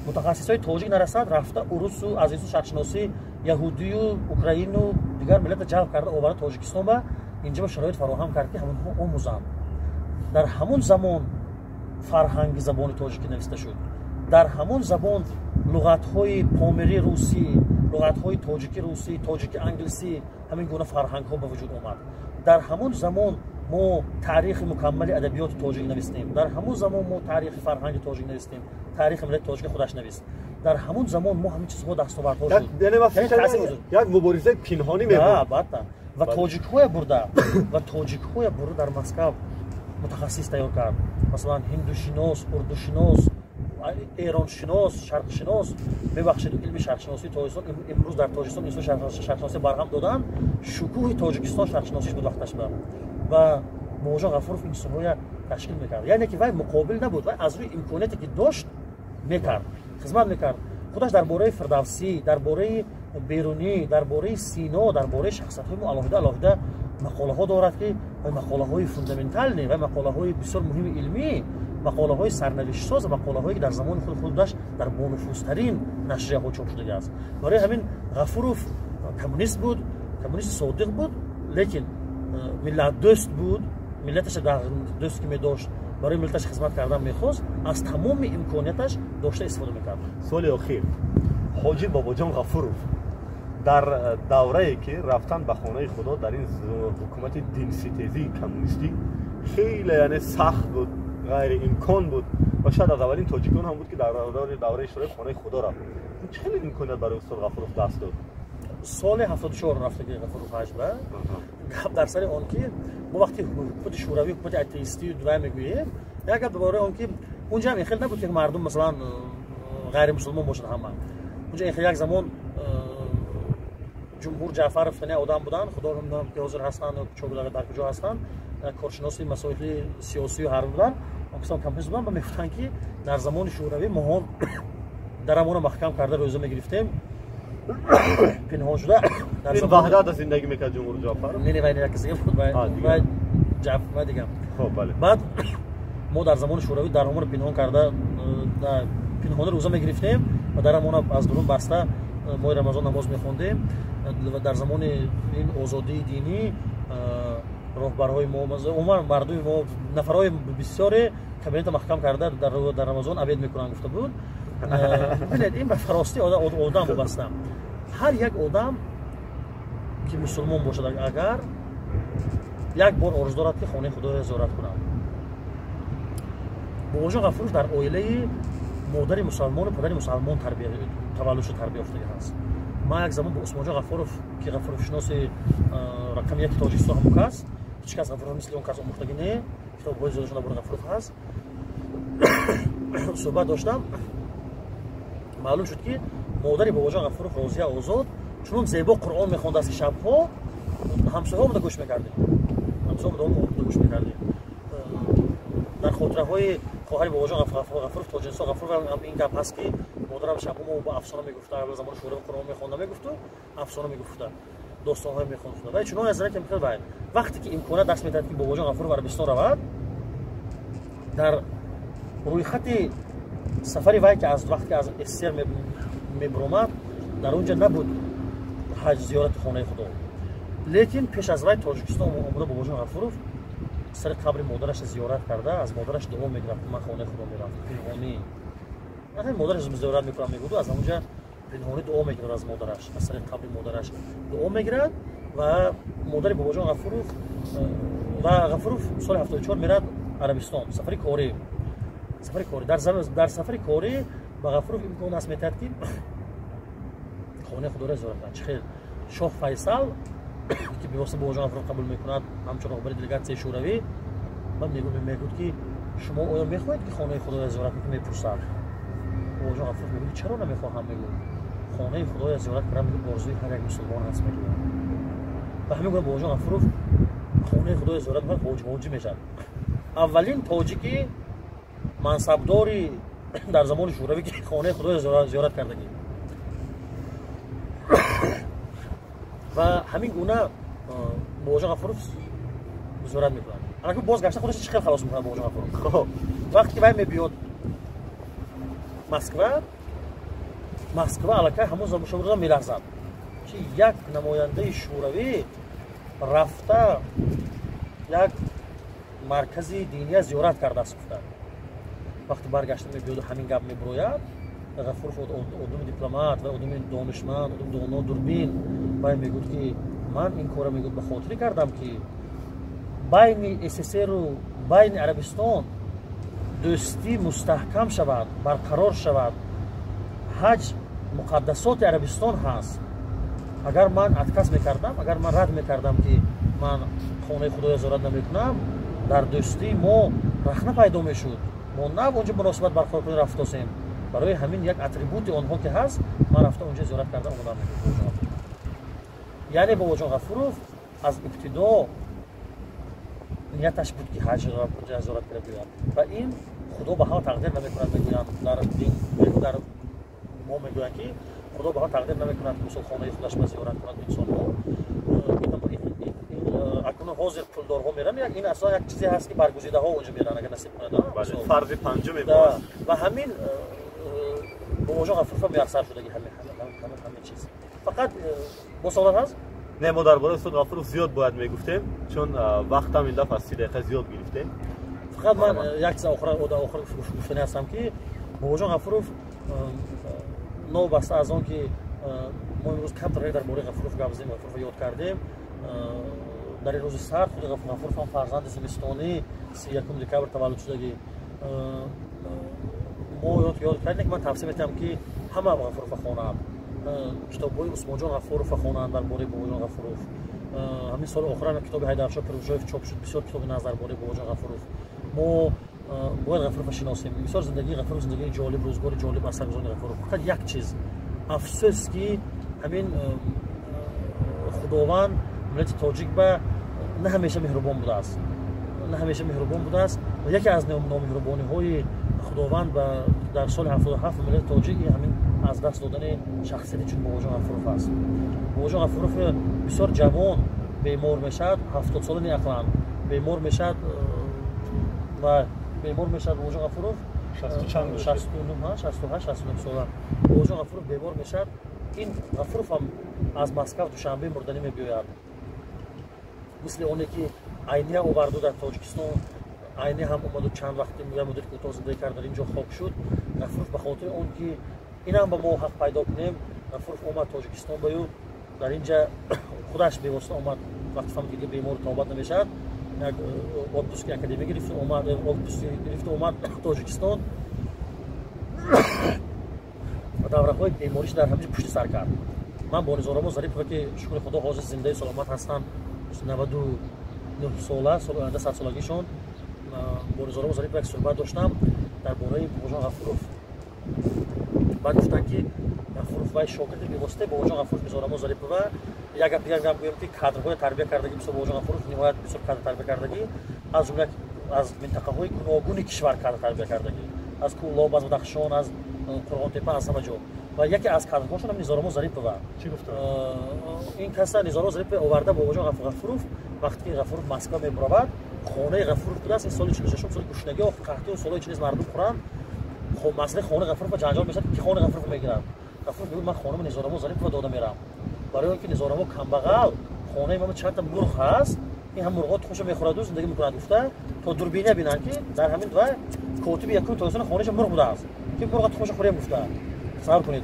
Мутахассисҳои тоҷик нарасад, рафта урусу аз инсу шарқшиносӣ, яҳудию, украину, дигар миллата ҷалб карда оварда Тоҷикистон ба инҷа ба шароит фароҳам кард, ки ҳамонҳо омӯзанд. Дар ҳамон замон фарҳанги забони тоҷикӣ нависта шуд. Дар ҳамон забон луғатҳои помирӣ русӣ, луғатҳои тоҷикӣ русӣ, тоҷики англисӣ, ҳамин гуна фарҳангҳо ба вуҷуд омад. Дар ҳамон замон мо таърихи мукаммали адабиёти тоҷик навистем. Дар ҳамон замон мо таърихи фарҳанги тоҷик навистем, таърихи миллати тоҷика худаш навист. Дар ҳамон замон мо ҳамин чизҳо, дастовардҳо шуд. Як муборизаи пинҳонӣ мебуд. Албатта. Ва тоҷикҳоя бурда дар Москав мутахассис тайёр кард, масалан, ҳиндушинос, урдушинос, эроншинос, шарқшинос. Мебахшед, илми шарқшиносии Тоҷикистон имрӯз дар Тоҷикистон институти шарқшиносӣ барҳам доданд. Шукӯҳи Тоҷикистон шарқшиносиш буд вақташ ба. Ва Бобоҷон Ғафуров инсонҳоя ташкил мекард, яъне ки вай муқобил набуд, вай аз рӯи имконияте ки дошт мекард, хизмат мекард. Худаш дар бораи Фирдавсӣ, дар бораи Берунӣ, дар бораи Сино, дар бораи шахсиятҳои мо алоҳида алоҳида мақолаҳо дорад, ки вай мақолаҳои фундаментальный, вай мақолаҳои бисёр муҳими илмӣ, мақолаҳои сарнавиштсоз, мақолаҳое ки дар замони худ худаш дар бонуфузтарин нашрияҳо чоп шудагиаст. Барои ҳамин Ғафуров коммунист буд, коммунисти содиқ буд, лекин миллатдӯст буд. Миллаташа дӯст ки медошт, барои миллаташ хизмат кардан мехост, аз тамоми имконияташ дошта истифода мекард. Соли охир: ҳоҷи Бобоҷон Ғафуров дар даврае ки рафтан ба хонаи Худо дар ин ҳукумати динситезии коммунистӣ хеле, яъне, сахт буд, ғайриимкон буд ва шояд аз аввалин тоҷикон ҳам буд, ки дар давраи шӯравӣ хонаи Худо рафт, чӣ хеле имконият барои устод Ғафуров даст дод? Соли 74 рафтаги Ғафуров ҳаҷ ба. Гап дар сари он ки мо вақти ҳукумати шӯравӣ ҳукумати атеистию дувай мегӯем, як гап дар бораи он ки унҷа ҳам ин хел набуд, ки мардум, масалан, ғайримусулмон бошад ҳама. Унҷа ин хел як замон Ҷумҳур Ҷаъфаров тане одам буданд, худо намедонам, ки ҳозир ҳастанд, дар куҷо ҳастанд, коршиноси масоили сиёсию ҳарбӣ буданд, он коммунист буданд ва мегуфтанд, ки дар замони шӯравӣ моҳон дарамонро маҳкам карда рӯза мегирифтем, пинҳон шуда. Ин Ваҳдат зиндагӣ мекард Ҷумҳур Ҷаъфаров? Не, вай як касе буд, вай вай дигам. Хоб, бале. Баъд мо дар замони шӯравӣ дарҳомонро пинҳон карда, пинҳона рӯза мегирифтем ва дарамонро аз дурун баста моҳи Рамазон намоз мехондем. Ва дар замони ин озодии динӣ роҳбарҳои мо, умуман мардуми мо, нафарҳои бисёре кабинета маҳкам карда дар Рамазон обед мекунанд, гуфта буд. Бинед, ин ба фаросати одам вобаста. Ҳар як одам ки мусулмон бошад, агар як бор орзу дорад, ки хонаи Худоро зиёрат кунад. Бобоҷон Ғафуров дар оилаи модари мусалмону падари мусалмон таваллуд шуда, тарбия ёфтагӣ ҳаст. Ман як замон бо Усмонҷон Ғафуров, ки ғафуровшиноси рақами яки Тоҷикистон ҳамон кас, ҳеҷ кас Ғафуров мисли он кас омӯхтагӣ не, китобҳои зиёдашон дар бораи Ғафуров ҳаст, суҳбат доштам. Маълум шуд, ки модари Бобоҷон Ғафуров Розия Озод чунон зебо Қуръон мехондааст, ки шабҳо ҳамсояҳо омада гӯш мекардем, ҳамсояҳо омада гӯш мекардем. Дар хотираҳои хоҳари Бобоҷон Ғафуров Тоҷинсо Ғафуров ҳам ин гап ҳаст, ки модарам шабҳо мо ба афсона мегуфта, замони шӯравӣ Қуръон мехонда мегуфту, афсона мегуфта, достонҳое мехонд. Вай чунон аз ки мехонд. Вай вақте ки имконият даст медиҳад, ки Бобоҷон Ғафуров Арабистон равад, дар рӯйхати сафари вай, ки аз вақте аз СССР мебуромад, дар он ҷа набуд ҳаҷ, зиёрати хонаи Худо. Лекин пеш аз вай Тоҷикистон омуда, Бобоҷон Ғафуров сари қабри модараша зиёрат карда, аз модараш дуо мегирад: ман хонаи Худо мерам. Пинҳонӣ модараш зиёрат мекунам мегуду, аз ҳамонҷа пинҳонӣ дуо мегирад аз модараш, аз сари қабри модараш дуо мегирад. Ва модари Бобоҷон Ғафуров ва Ғафуров соли 74 мерад Арабистон, сафари корӣ, сафари корӣ. Дар сафари корӣ ба Ғафуров имкон даст метиҳад, ки хонаи Худоро зиёрат кунад. Чӣ хел шоҳ Файсал, ки бевосита Бобоҷон Ғафуров қабул мекунад ҳамчун роҳбари делегатсияи шӯравӣ, ва мегӯяд, ки шумо оё мехоҳед, ки хонаи Худоро зиёрат кунед? Мепурсад. Бобоҷон Ғафуров мегӯяд: чаро намехоҳам? Мегӯяд, хонаи Худоро зиёрат кардам, мегӯяд, орзуи ҳар як мусулмон ҳаст, мегӯяд. Ва ҳамин гуна Бобоҷон Ғафуров хонаи Худоро зиёрат мекунад, ҳоҷӣ мешавад, аввалин тоҷики мансабдори дар замони шӯравӣ, ки хонаи Худоро зиёрат кардагӣ. Ва ҳамин гуна Бобоҷон Ғафуров зиёрат мекунад. Анаку бозгашта худаш чӣ хел халос мекунад Бобоҷон Ғафуров? Вақте ки вай мебиёд Москва, Москва аллакай ҳамон рӯза меларзад, ки як намояндаи шӯравӣ рафта як маркази диния зиёрат кардааст, гуфта. Вақте баргашта мебиёду ҳамин гап мебурояд, Ғафуров одами дипломат ва одами донишманд, одами доно, дурбин, вай мегӯяд, ки ман ин корро, мегӯяд, ба хотире кардам, ки байни СССРу байни Арабистон дӯстӣ мустаҳкам шавад, барқарор шавад. Ҳаҷ муқаддасоти Арабистон ҳаст. Агар ман отказ мекардам, агар ман рад мекардам, ки ман хонаи Худоя зиёрат намекунам, дар дӯстии мо рахна пайдо мешуд, мо нав онҷо муносибат барқарор кунем рафтосем. Барои ҳамин як атрибути онҳо ки ҳаст, ман рафта онҷо зиёрат карда омадам, мегӯяд. Яъне Бобоҷон Ғафуров аз ибтидо нияташ буд, ки ҳаҷ зиёрат карда биёяд. Ва ин Худо ба ҳама тақдир намекунад, мегӯянд дар дин, дар мо мегӯянд, ки Худо ба ҳама тақдир намекунад, ки мисол хонаи худаш ба зиёрат кунад инсонҳо. Акнун ҳозир пулдорҳо меранд, ин аслан як чизе ҳаст, ки баргузидаҳо онҷо меранд, агар насиб кунад. Фарзи панҷуме. Ва ҳамин Бобоҷон Ғафуров муяссар шудаги ҳамин чиз. Фақат бо саволат ҳаст? Не, мо дар бораи устод Ғафуров зиёд бояд мегуфтем, чун вақтам ин дафъа аз 30 дақиқа зиёд гирифтем. Фақат ман як чиз охир гуфтани ҳастам, ки Бобоҷон Ғафуров, новобаста аз он ки мо имрӯз камтар дар бораи Ғафуров гап задем, Ғафуровро ёд кардем, дар ин рӯзи сард, худи Ғафуров ҳам фарзанди зимистонӣ, 31 декабр таваллуд шудагӣ, мо ёд кардем, ки ман тавсия метиҳам, ки ҳама Ғафуровро хонанд, китобҳои Усмонҷон Ғафуровро хонанд дар бораи Бобоҷон Ғафуров. Ҳамин соли охирам китоби Ҳайдаршоҳ Пирӯзшоев чоп шуд, бисёр китоби нағз дар бораи Бобоҷон Ғафуров. Мо бояд Ғафуровро шиносем. Бисёр зиндагии Ғафуров зиндагии ҷолиб, рӯзгори ҷолиб аз саргузарони Ғафуров. Фақат як чиз афсӯс, ки ҳамин Худованд миллати тоҷик ба на ҳамеша меҳрубон будааст, на ҳамеша меҳрубон будааст. Ва яке аз номеҳрубониҳои Худованд дар соли 77 миллати тоҷик ҳамин аз даст додани шахсияти чун Бобоҷон Ғафуров аст. Бобоҷон Ғафуров бисёр ҷавон бемор мешавад, 70 сола не ақлан бемор мешавад, ва бемор мешавад Бобоҷон Ғафуров 69, 68, 69 сола Бобоҷон Ғафуров бемор мешавад. Ин Ғафуров ҳам аз Москав Душанбе мурданӣ мебиёяд, мисли оне ки Айния оварду дар Тоҷикистон. Айни ҳам омаду чанд вақти муддати кӯтоҳ зиндагӣ кард, дар ин ҷо хок шуд. Ғафуров ба хотири он ки инам ба мо ҳақ пайдо кунем, Ғафуров омад Тоҷикистон баю, дар ин ҷа худаш бевосита омад. Вақти фаҳмид, ки бемору тобат намешавад, Як отпуски академӣ гирифт, омад, отпуск гирифт, омад Тоҷикистон ва давраҳои бемориш дар ҳамин пушти сар кард. Ман бо Низорамо Зарипова, ки шукри Худо ҳозир зиндаи саломат ҳастанд, 99 сола, соли оянда 100 солагишон, бо Низорамо Зарипова як суҳбат доштам дар бораи Бобоҷон Ғафуров. Баъд гуфтанд, ки Ғафуров вай шогирди бевоситаи Бобоҷон Ғафуров Низорамо Зарипова. Як гап дигар гап гӯем, ки кадрҳои тарбия кардагӣ бисёр Бобоҷон Ғафуров ниҳоят бисёр кадр тарбия кардагӣ, аз ҷумла аз минтақаҳои гуногуни кишвар кадр тарбия кардагӣ, аз Кӯлоб, аз Бадахшон, аз Қурғонтепа, аз ҳама ҷо. Ва яке аз кадрҳошон ҳам Низорамо Зарипова. Чӣ гуфтанд? Ин каса Низорамо Зарипова оварда Бобоҷон Ғафуров вақте ки Ғафуров Москва мебуравад, хонаи Ғафуров будааст. Ин соли 46, соли гушнагӣ, қаҳтию солҳои чиниз мардум хӯранд. Масъалаи хонаи Ғафуров ҷанҷол мешавад, ки хонаи Ғафуров мегирад. Ғафуров мегӯяд, ман хонаи Низорамо Зарипова дода мерам, барои он ки Низорамо камбағал, хонаи ман чандта мурғ ҳаст, ин ҳам мурғҳо тухмашо мехӯраду зиндагӣ мекунад, гуфта то дурбина бинанд, ки дар ҳамин ва котиби якуми Тоҷикистон хонаашо мурғ будааст, ки мурға тухмашо хӯрем, гуфта тасаввур кунед.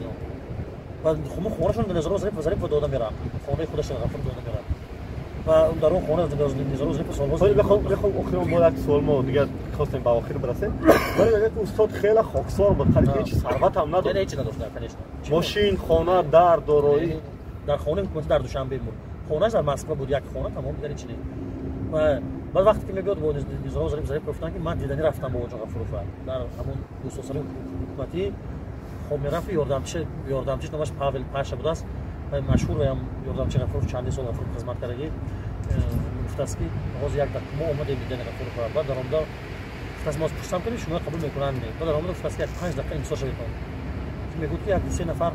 Ва хонашон Низорамо Зарипова дода мерам, хонаи худашо Ғафуров дода мерам ва дар он хона Низорамо Зарипова солҳо. Мехоҳам охирон бо як суол, мо дигар хостем ба охир бирасем, вале мегӯяд, ки устод хеле хоксор буд, қариб ҳеҷ сарват ҳам надошт. Ҳеҷ надошт, конечно. Мошин, хона, дар, дороӣ. Дар хонаи ҳукуматӣ дар Душанбе буд, хонааш дар Москва буд, як хона, тамом, дигар ҳеҷ не. Баъд вақте ки мебиёд, бо Низорамо Зарипов гуфтанд, ки ман диданӣ рафтам Бобоҷон Ғафурова дар ҳамон дӯстосарои ҳукуматӣ. Хоб мерафт, ёрдамчиш номаш Павел Паша будааст, машҳур ам ёрдамчи Ғафуров, чандин сол Ғафуров хизмат кардагӣ. Гуфтааст, ки ҳозир як дақиқа мо омадем дидани Ғафурова. Баъд даромада гуфтааст, мо пурсам кардем, шумо қабул мекунанд не. Баъд даромада гуфтааст, ки як 5 дақиқа интизор шаведон. Мегӯяд, ки як ду се нафар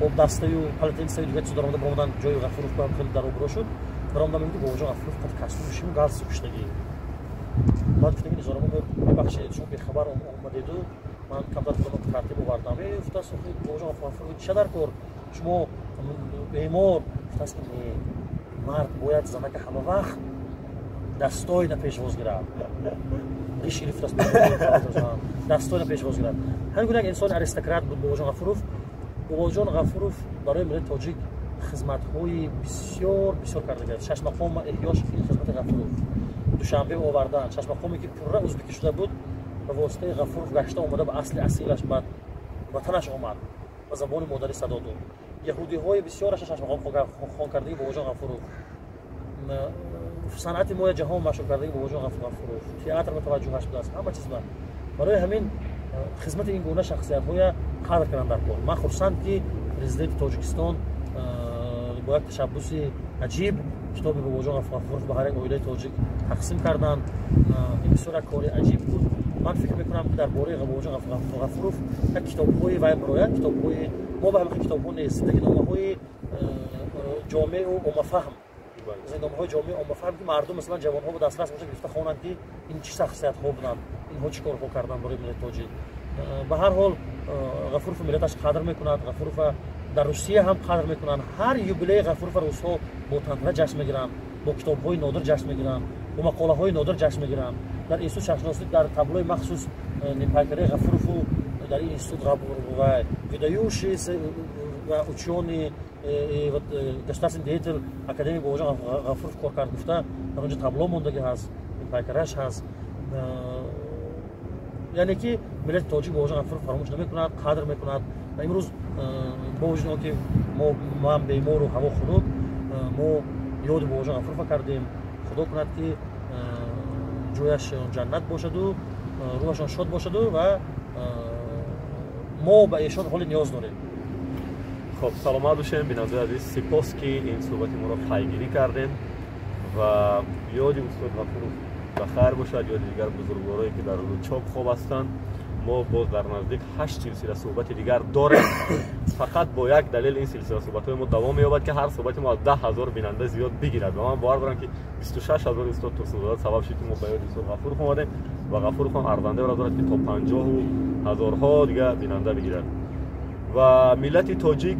обдастаю полотенцаю дигар чиз даромада баромадан ҷои Ғафуров ба хеле дар обрӯ шуд. Даромада мегӯяд, Бобоҷон Ғафуров қад костюм шиму галстук пӯшидагӣ. Баъд гуфтаги, Низорамо, мебахшед, шумо бехабар омадеду, ман камтар худам тартиб овардам. Гуфтааст, Бобоҷон Ғафуров, ча дар кор, шумо бемор. Гуфтааст, ки не, мард бояд занака ҳама вақт достойно пешвоз гирад. Риш гирифтааст, достойно пешвоз гирад. Ҳамин гуна як инсони аристократ буд Бобоҷон Ғафуров. Бобоҷон Ғафуров барои миллати тоҷик хизматҳои бисёр бисёр кардагиаст. Шашмақома эҳёш ин хизмати Ғафуров, Душанбе овардан шашмақоме, ки пурра узбекӣ шуда буд, ба воситаи Ғафуров гашта омада ба асли асилаш, ба ватанаш омад, ба забони модарӣ садо дод. Яҳудиҳои бисёраша шашмақом хон кардагӣ Бобоҷон Ғафуров, санъати моя ҷаҳон машҳур кардагӣ Бобоҷон Ғафуров, театр ба таваҷҷӯҳаш будааст, ҳама чиз ба. Барои ҳамин хизмати ин гуна шахсиятҳоя қадр кардам дар кор. Ман хурсанд, ки президенти Тоҷикистон бо як ташаббуси аҷиб китоби Бобоҷон Ғафуров ба ҳар як оилаи тоҷик тақсим карданд. Ин бисёр як кори аҷиб буд. Ман фикр мекунам, ки дар бораи Бобоҷон Ғафуров як китобҳои вай барояд, китобҳои мо ба ҳамин китобҳо нест, зиндагиномаҳои ҷомеу оммафаҳм, зиндагиномаҳои ҷомеи оммафаҳм, ки мардум, масалан ҷавонҳо ба дастрас бошад, гирифта хонанд, ки ин чӣ шахсиятҳо буданд, инҳо чӣ корҳо карданд барои миллати тоҷик. Ба ҳар ҳол, Ғафуров миллаташ қадр мекунад, Ғафурова дар Русия ҳам қадр мекунанд. Ҳар юбилеи Ғафурова русҳо бо тантана ҷашн мегиранд, бо китобҳои нодир ҷашн мегиранд, бо мақолаҳои нодир ҷашн мегиранд. Дар институт шаҳршиносӣ дар таблои махсус нимпайкараи Ғафурову дар ин институт выдающийся учёный, государственный деятель, академик Бобоҷон Ғафуров кор кард гуфта, дар онҷо табло мондагӣ ҳаст, нимпайкараш ҳаст. Яъне ки миллати тоҷик Бобоҷон Ғафуров фаромӯш намекунад, қадр мекунад. Ва имрӯз бо вуҷуди он ки ман бемору ҳаво хунук, мо ёди Бобоҷон Ғафурова кардем. Худо кунад, ки ҷояш ҷаннат бошаду рӯҳашон шод бошаду ва мо ба эшон ҳоли ниёз дорем. Хоб, саломат бошем, бинандаи азиз. Сипос, ки ин суҳбати моро пайгирӣ кардем ва ёди устод Ғафуров ба хайр бошад, ёди дигар бузургворое, ки дар Лучоб хоб ҳастанд. Мо боз дар наздик ҳашт силсила суҳбати дигар дорем. Фақат бо як далел ин силсила суҳбатҳои мо давом меёбад, ки ҳар суҳбати мо аз 10 000 бинанда зиёд бигирад. Ва ман бовар дорам, ки 26 000 устод Турсунзода сабаб шуд, ки мо ба ёди устод Ғафуров омадем ва Ғафуров ҳам арзандаро дорад, ки то панҷоҳу ҳазорҳо дига бинанда бигирад. Ва миллати тоҷик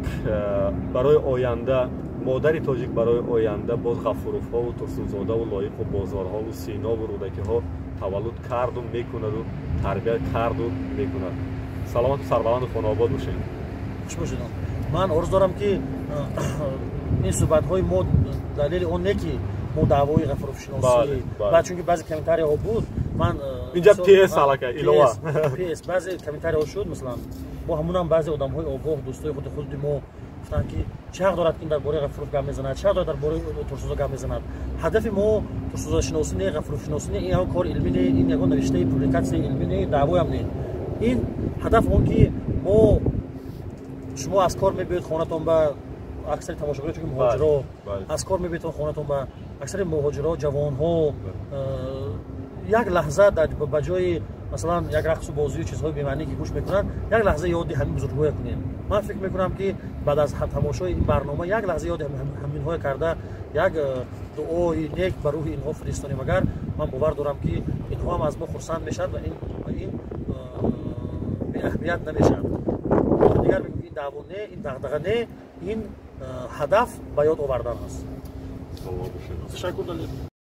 барои оянда, модари тоҷик барои оянда боз Ғафуровҳову Турсунзодаву Лоиқу Бозорҳову Синову Рӯдакиҳо таваллуд карду мекунаду тарбия карду мекунад. Саломату сарбаланду хонаобод бошед. Хуш бошедон. Ман орзу дорам, ки ин суҳбатҳои мо далели он не, ки Мо даъвои Ғафуровшиносӣ, баъд чунки баъзе комментарияҳо буд, ман инҷа PS аллакай илова. PS, баъзе комментарияҳо шуд, масалан, бо ҳамунам баъзе одамҳои огоҳ, дӯстои худи мо гуфтанд, ки чӣ ҳақ дорад, ки ин дар бораи Ғафуров гап мезанад, чӣ ҳақ дорад, дар бораи Турсунзода гап мезанад? Ҳадафи мо турсунзодашиносӣ не, ғафуровшиносӣ не, ин ягон кори илмӣ не, ин ягон навиштаи публикатсияи илмӣ не, даъвоям не. Ин ҳадаф он ки мо, шумо аз кор мебиёед хонатон, ба аксари тамошобинон, чунки муҳоҷиро аз кор мебиёед хонатон, ба аксари муҳоҷиро, ҷавонҳо як лаҳза ба ҷои, масалан, як рақсу бозию чизҳои бемаънӣ, ки гӯш мекунанд, як лаҳза ёди ҳамин бузургҳое кунем. Ман фикр мекунам, ки баъд аз тамошои ин барнома як лаҳза ёди ҳаминҳое карда, як дуои нек ба рӯҳи инҳо фиристонем агар, ман бовар дорам, ки инҳо ҳам аз мо хурсанд мешавад ва ин беаҳамият намешавад. Дигар мегӯм, ин даъво не, ин дағдаға не, ин ҳадаф ба ёд овардан аст. Ташаккур, Далер.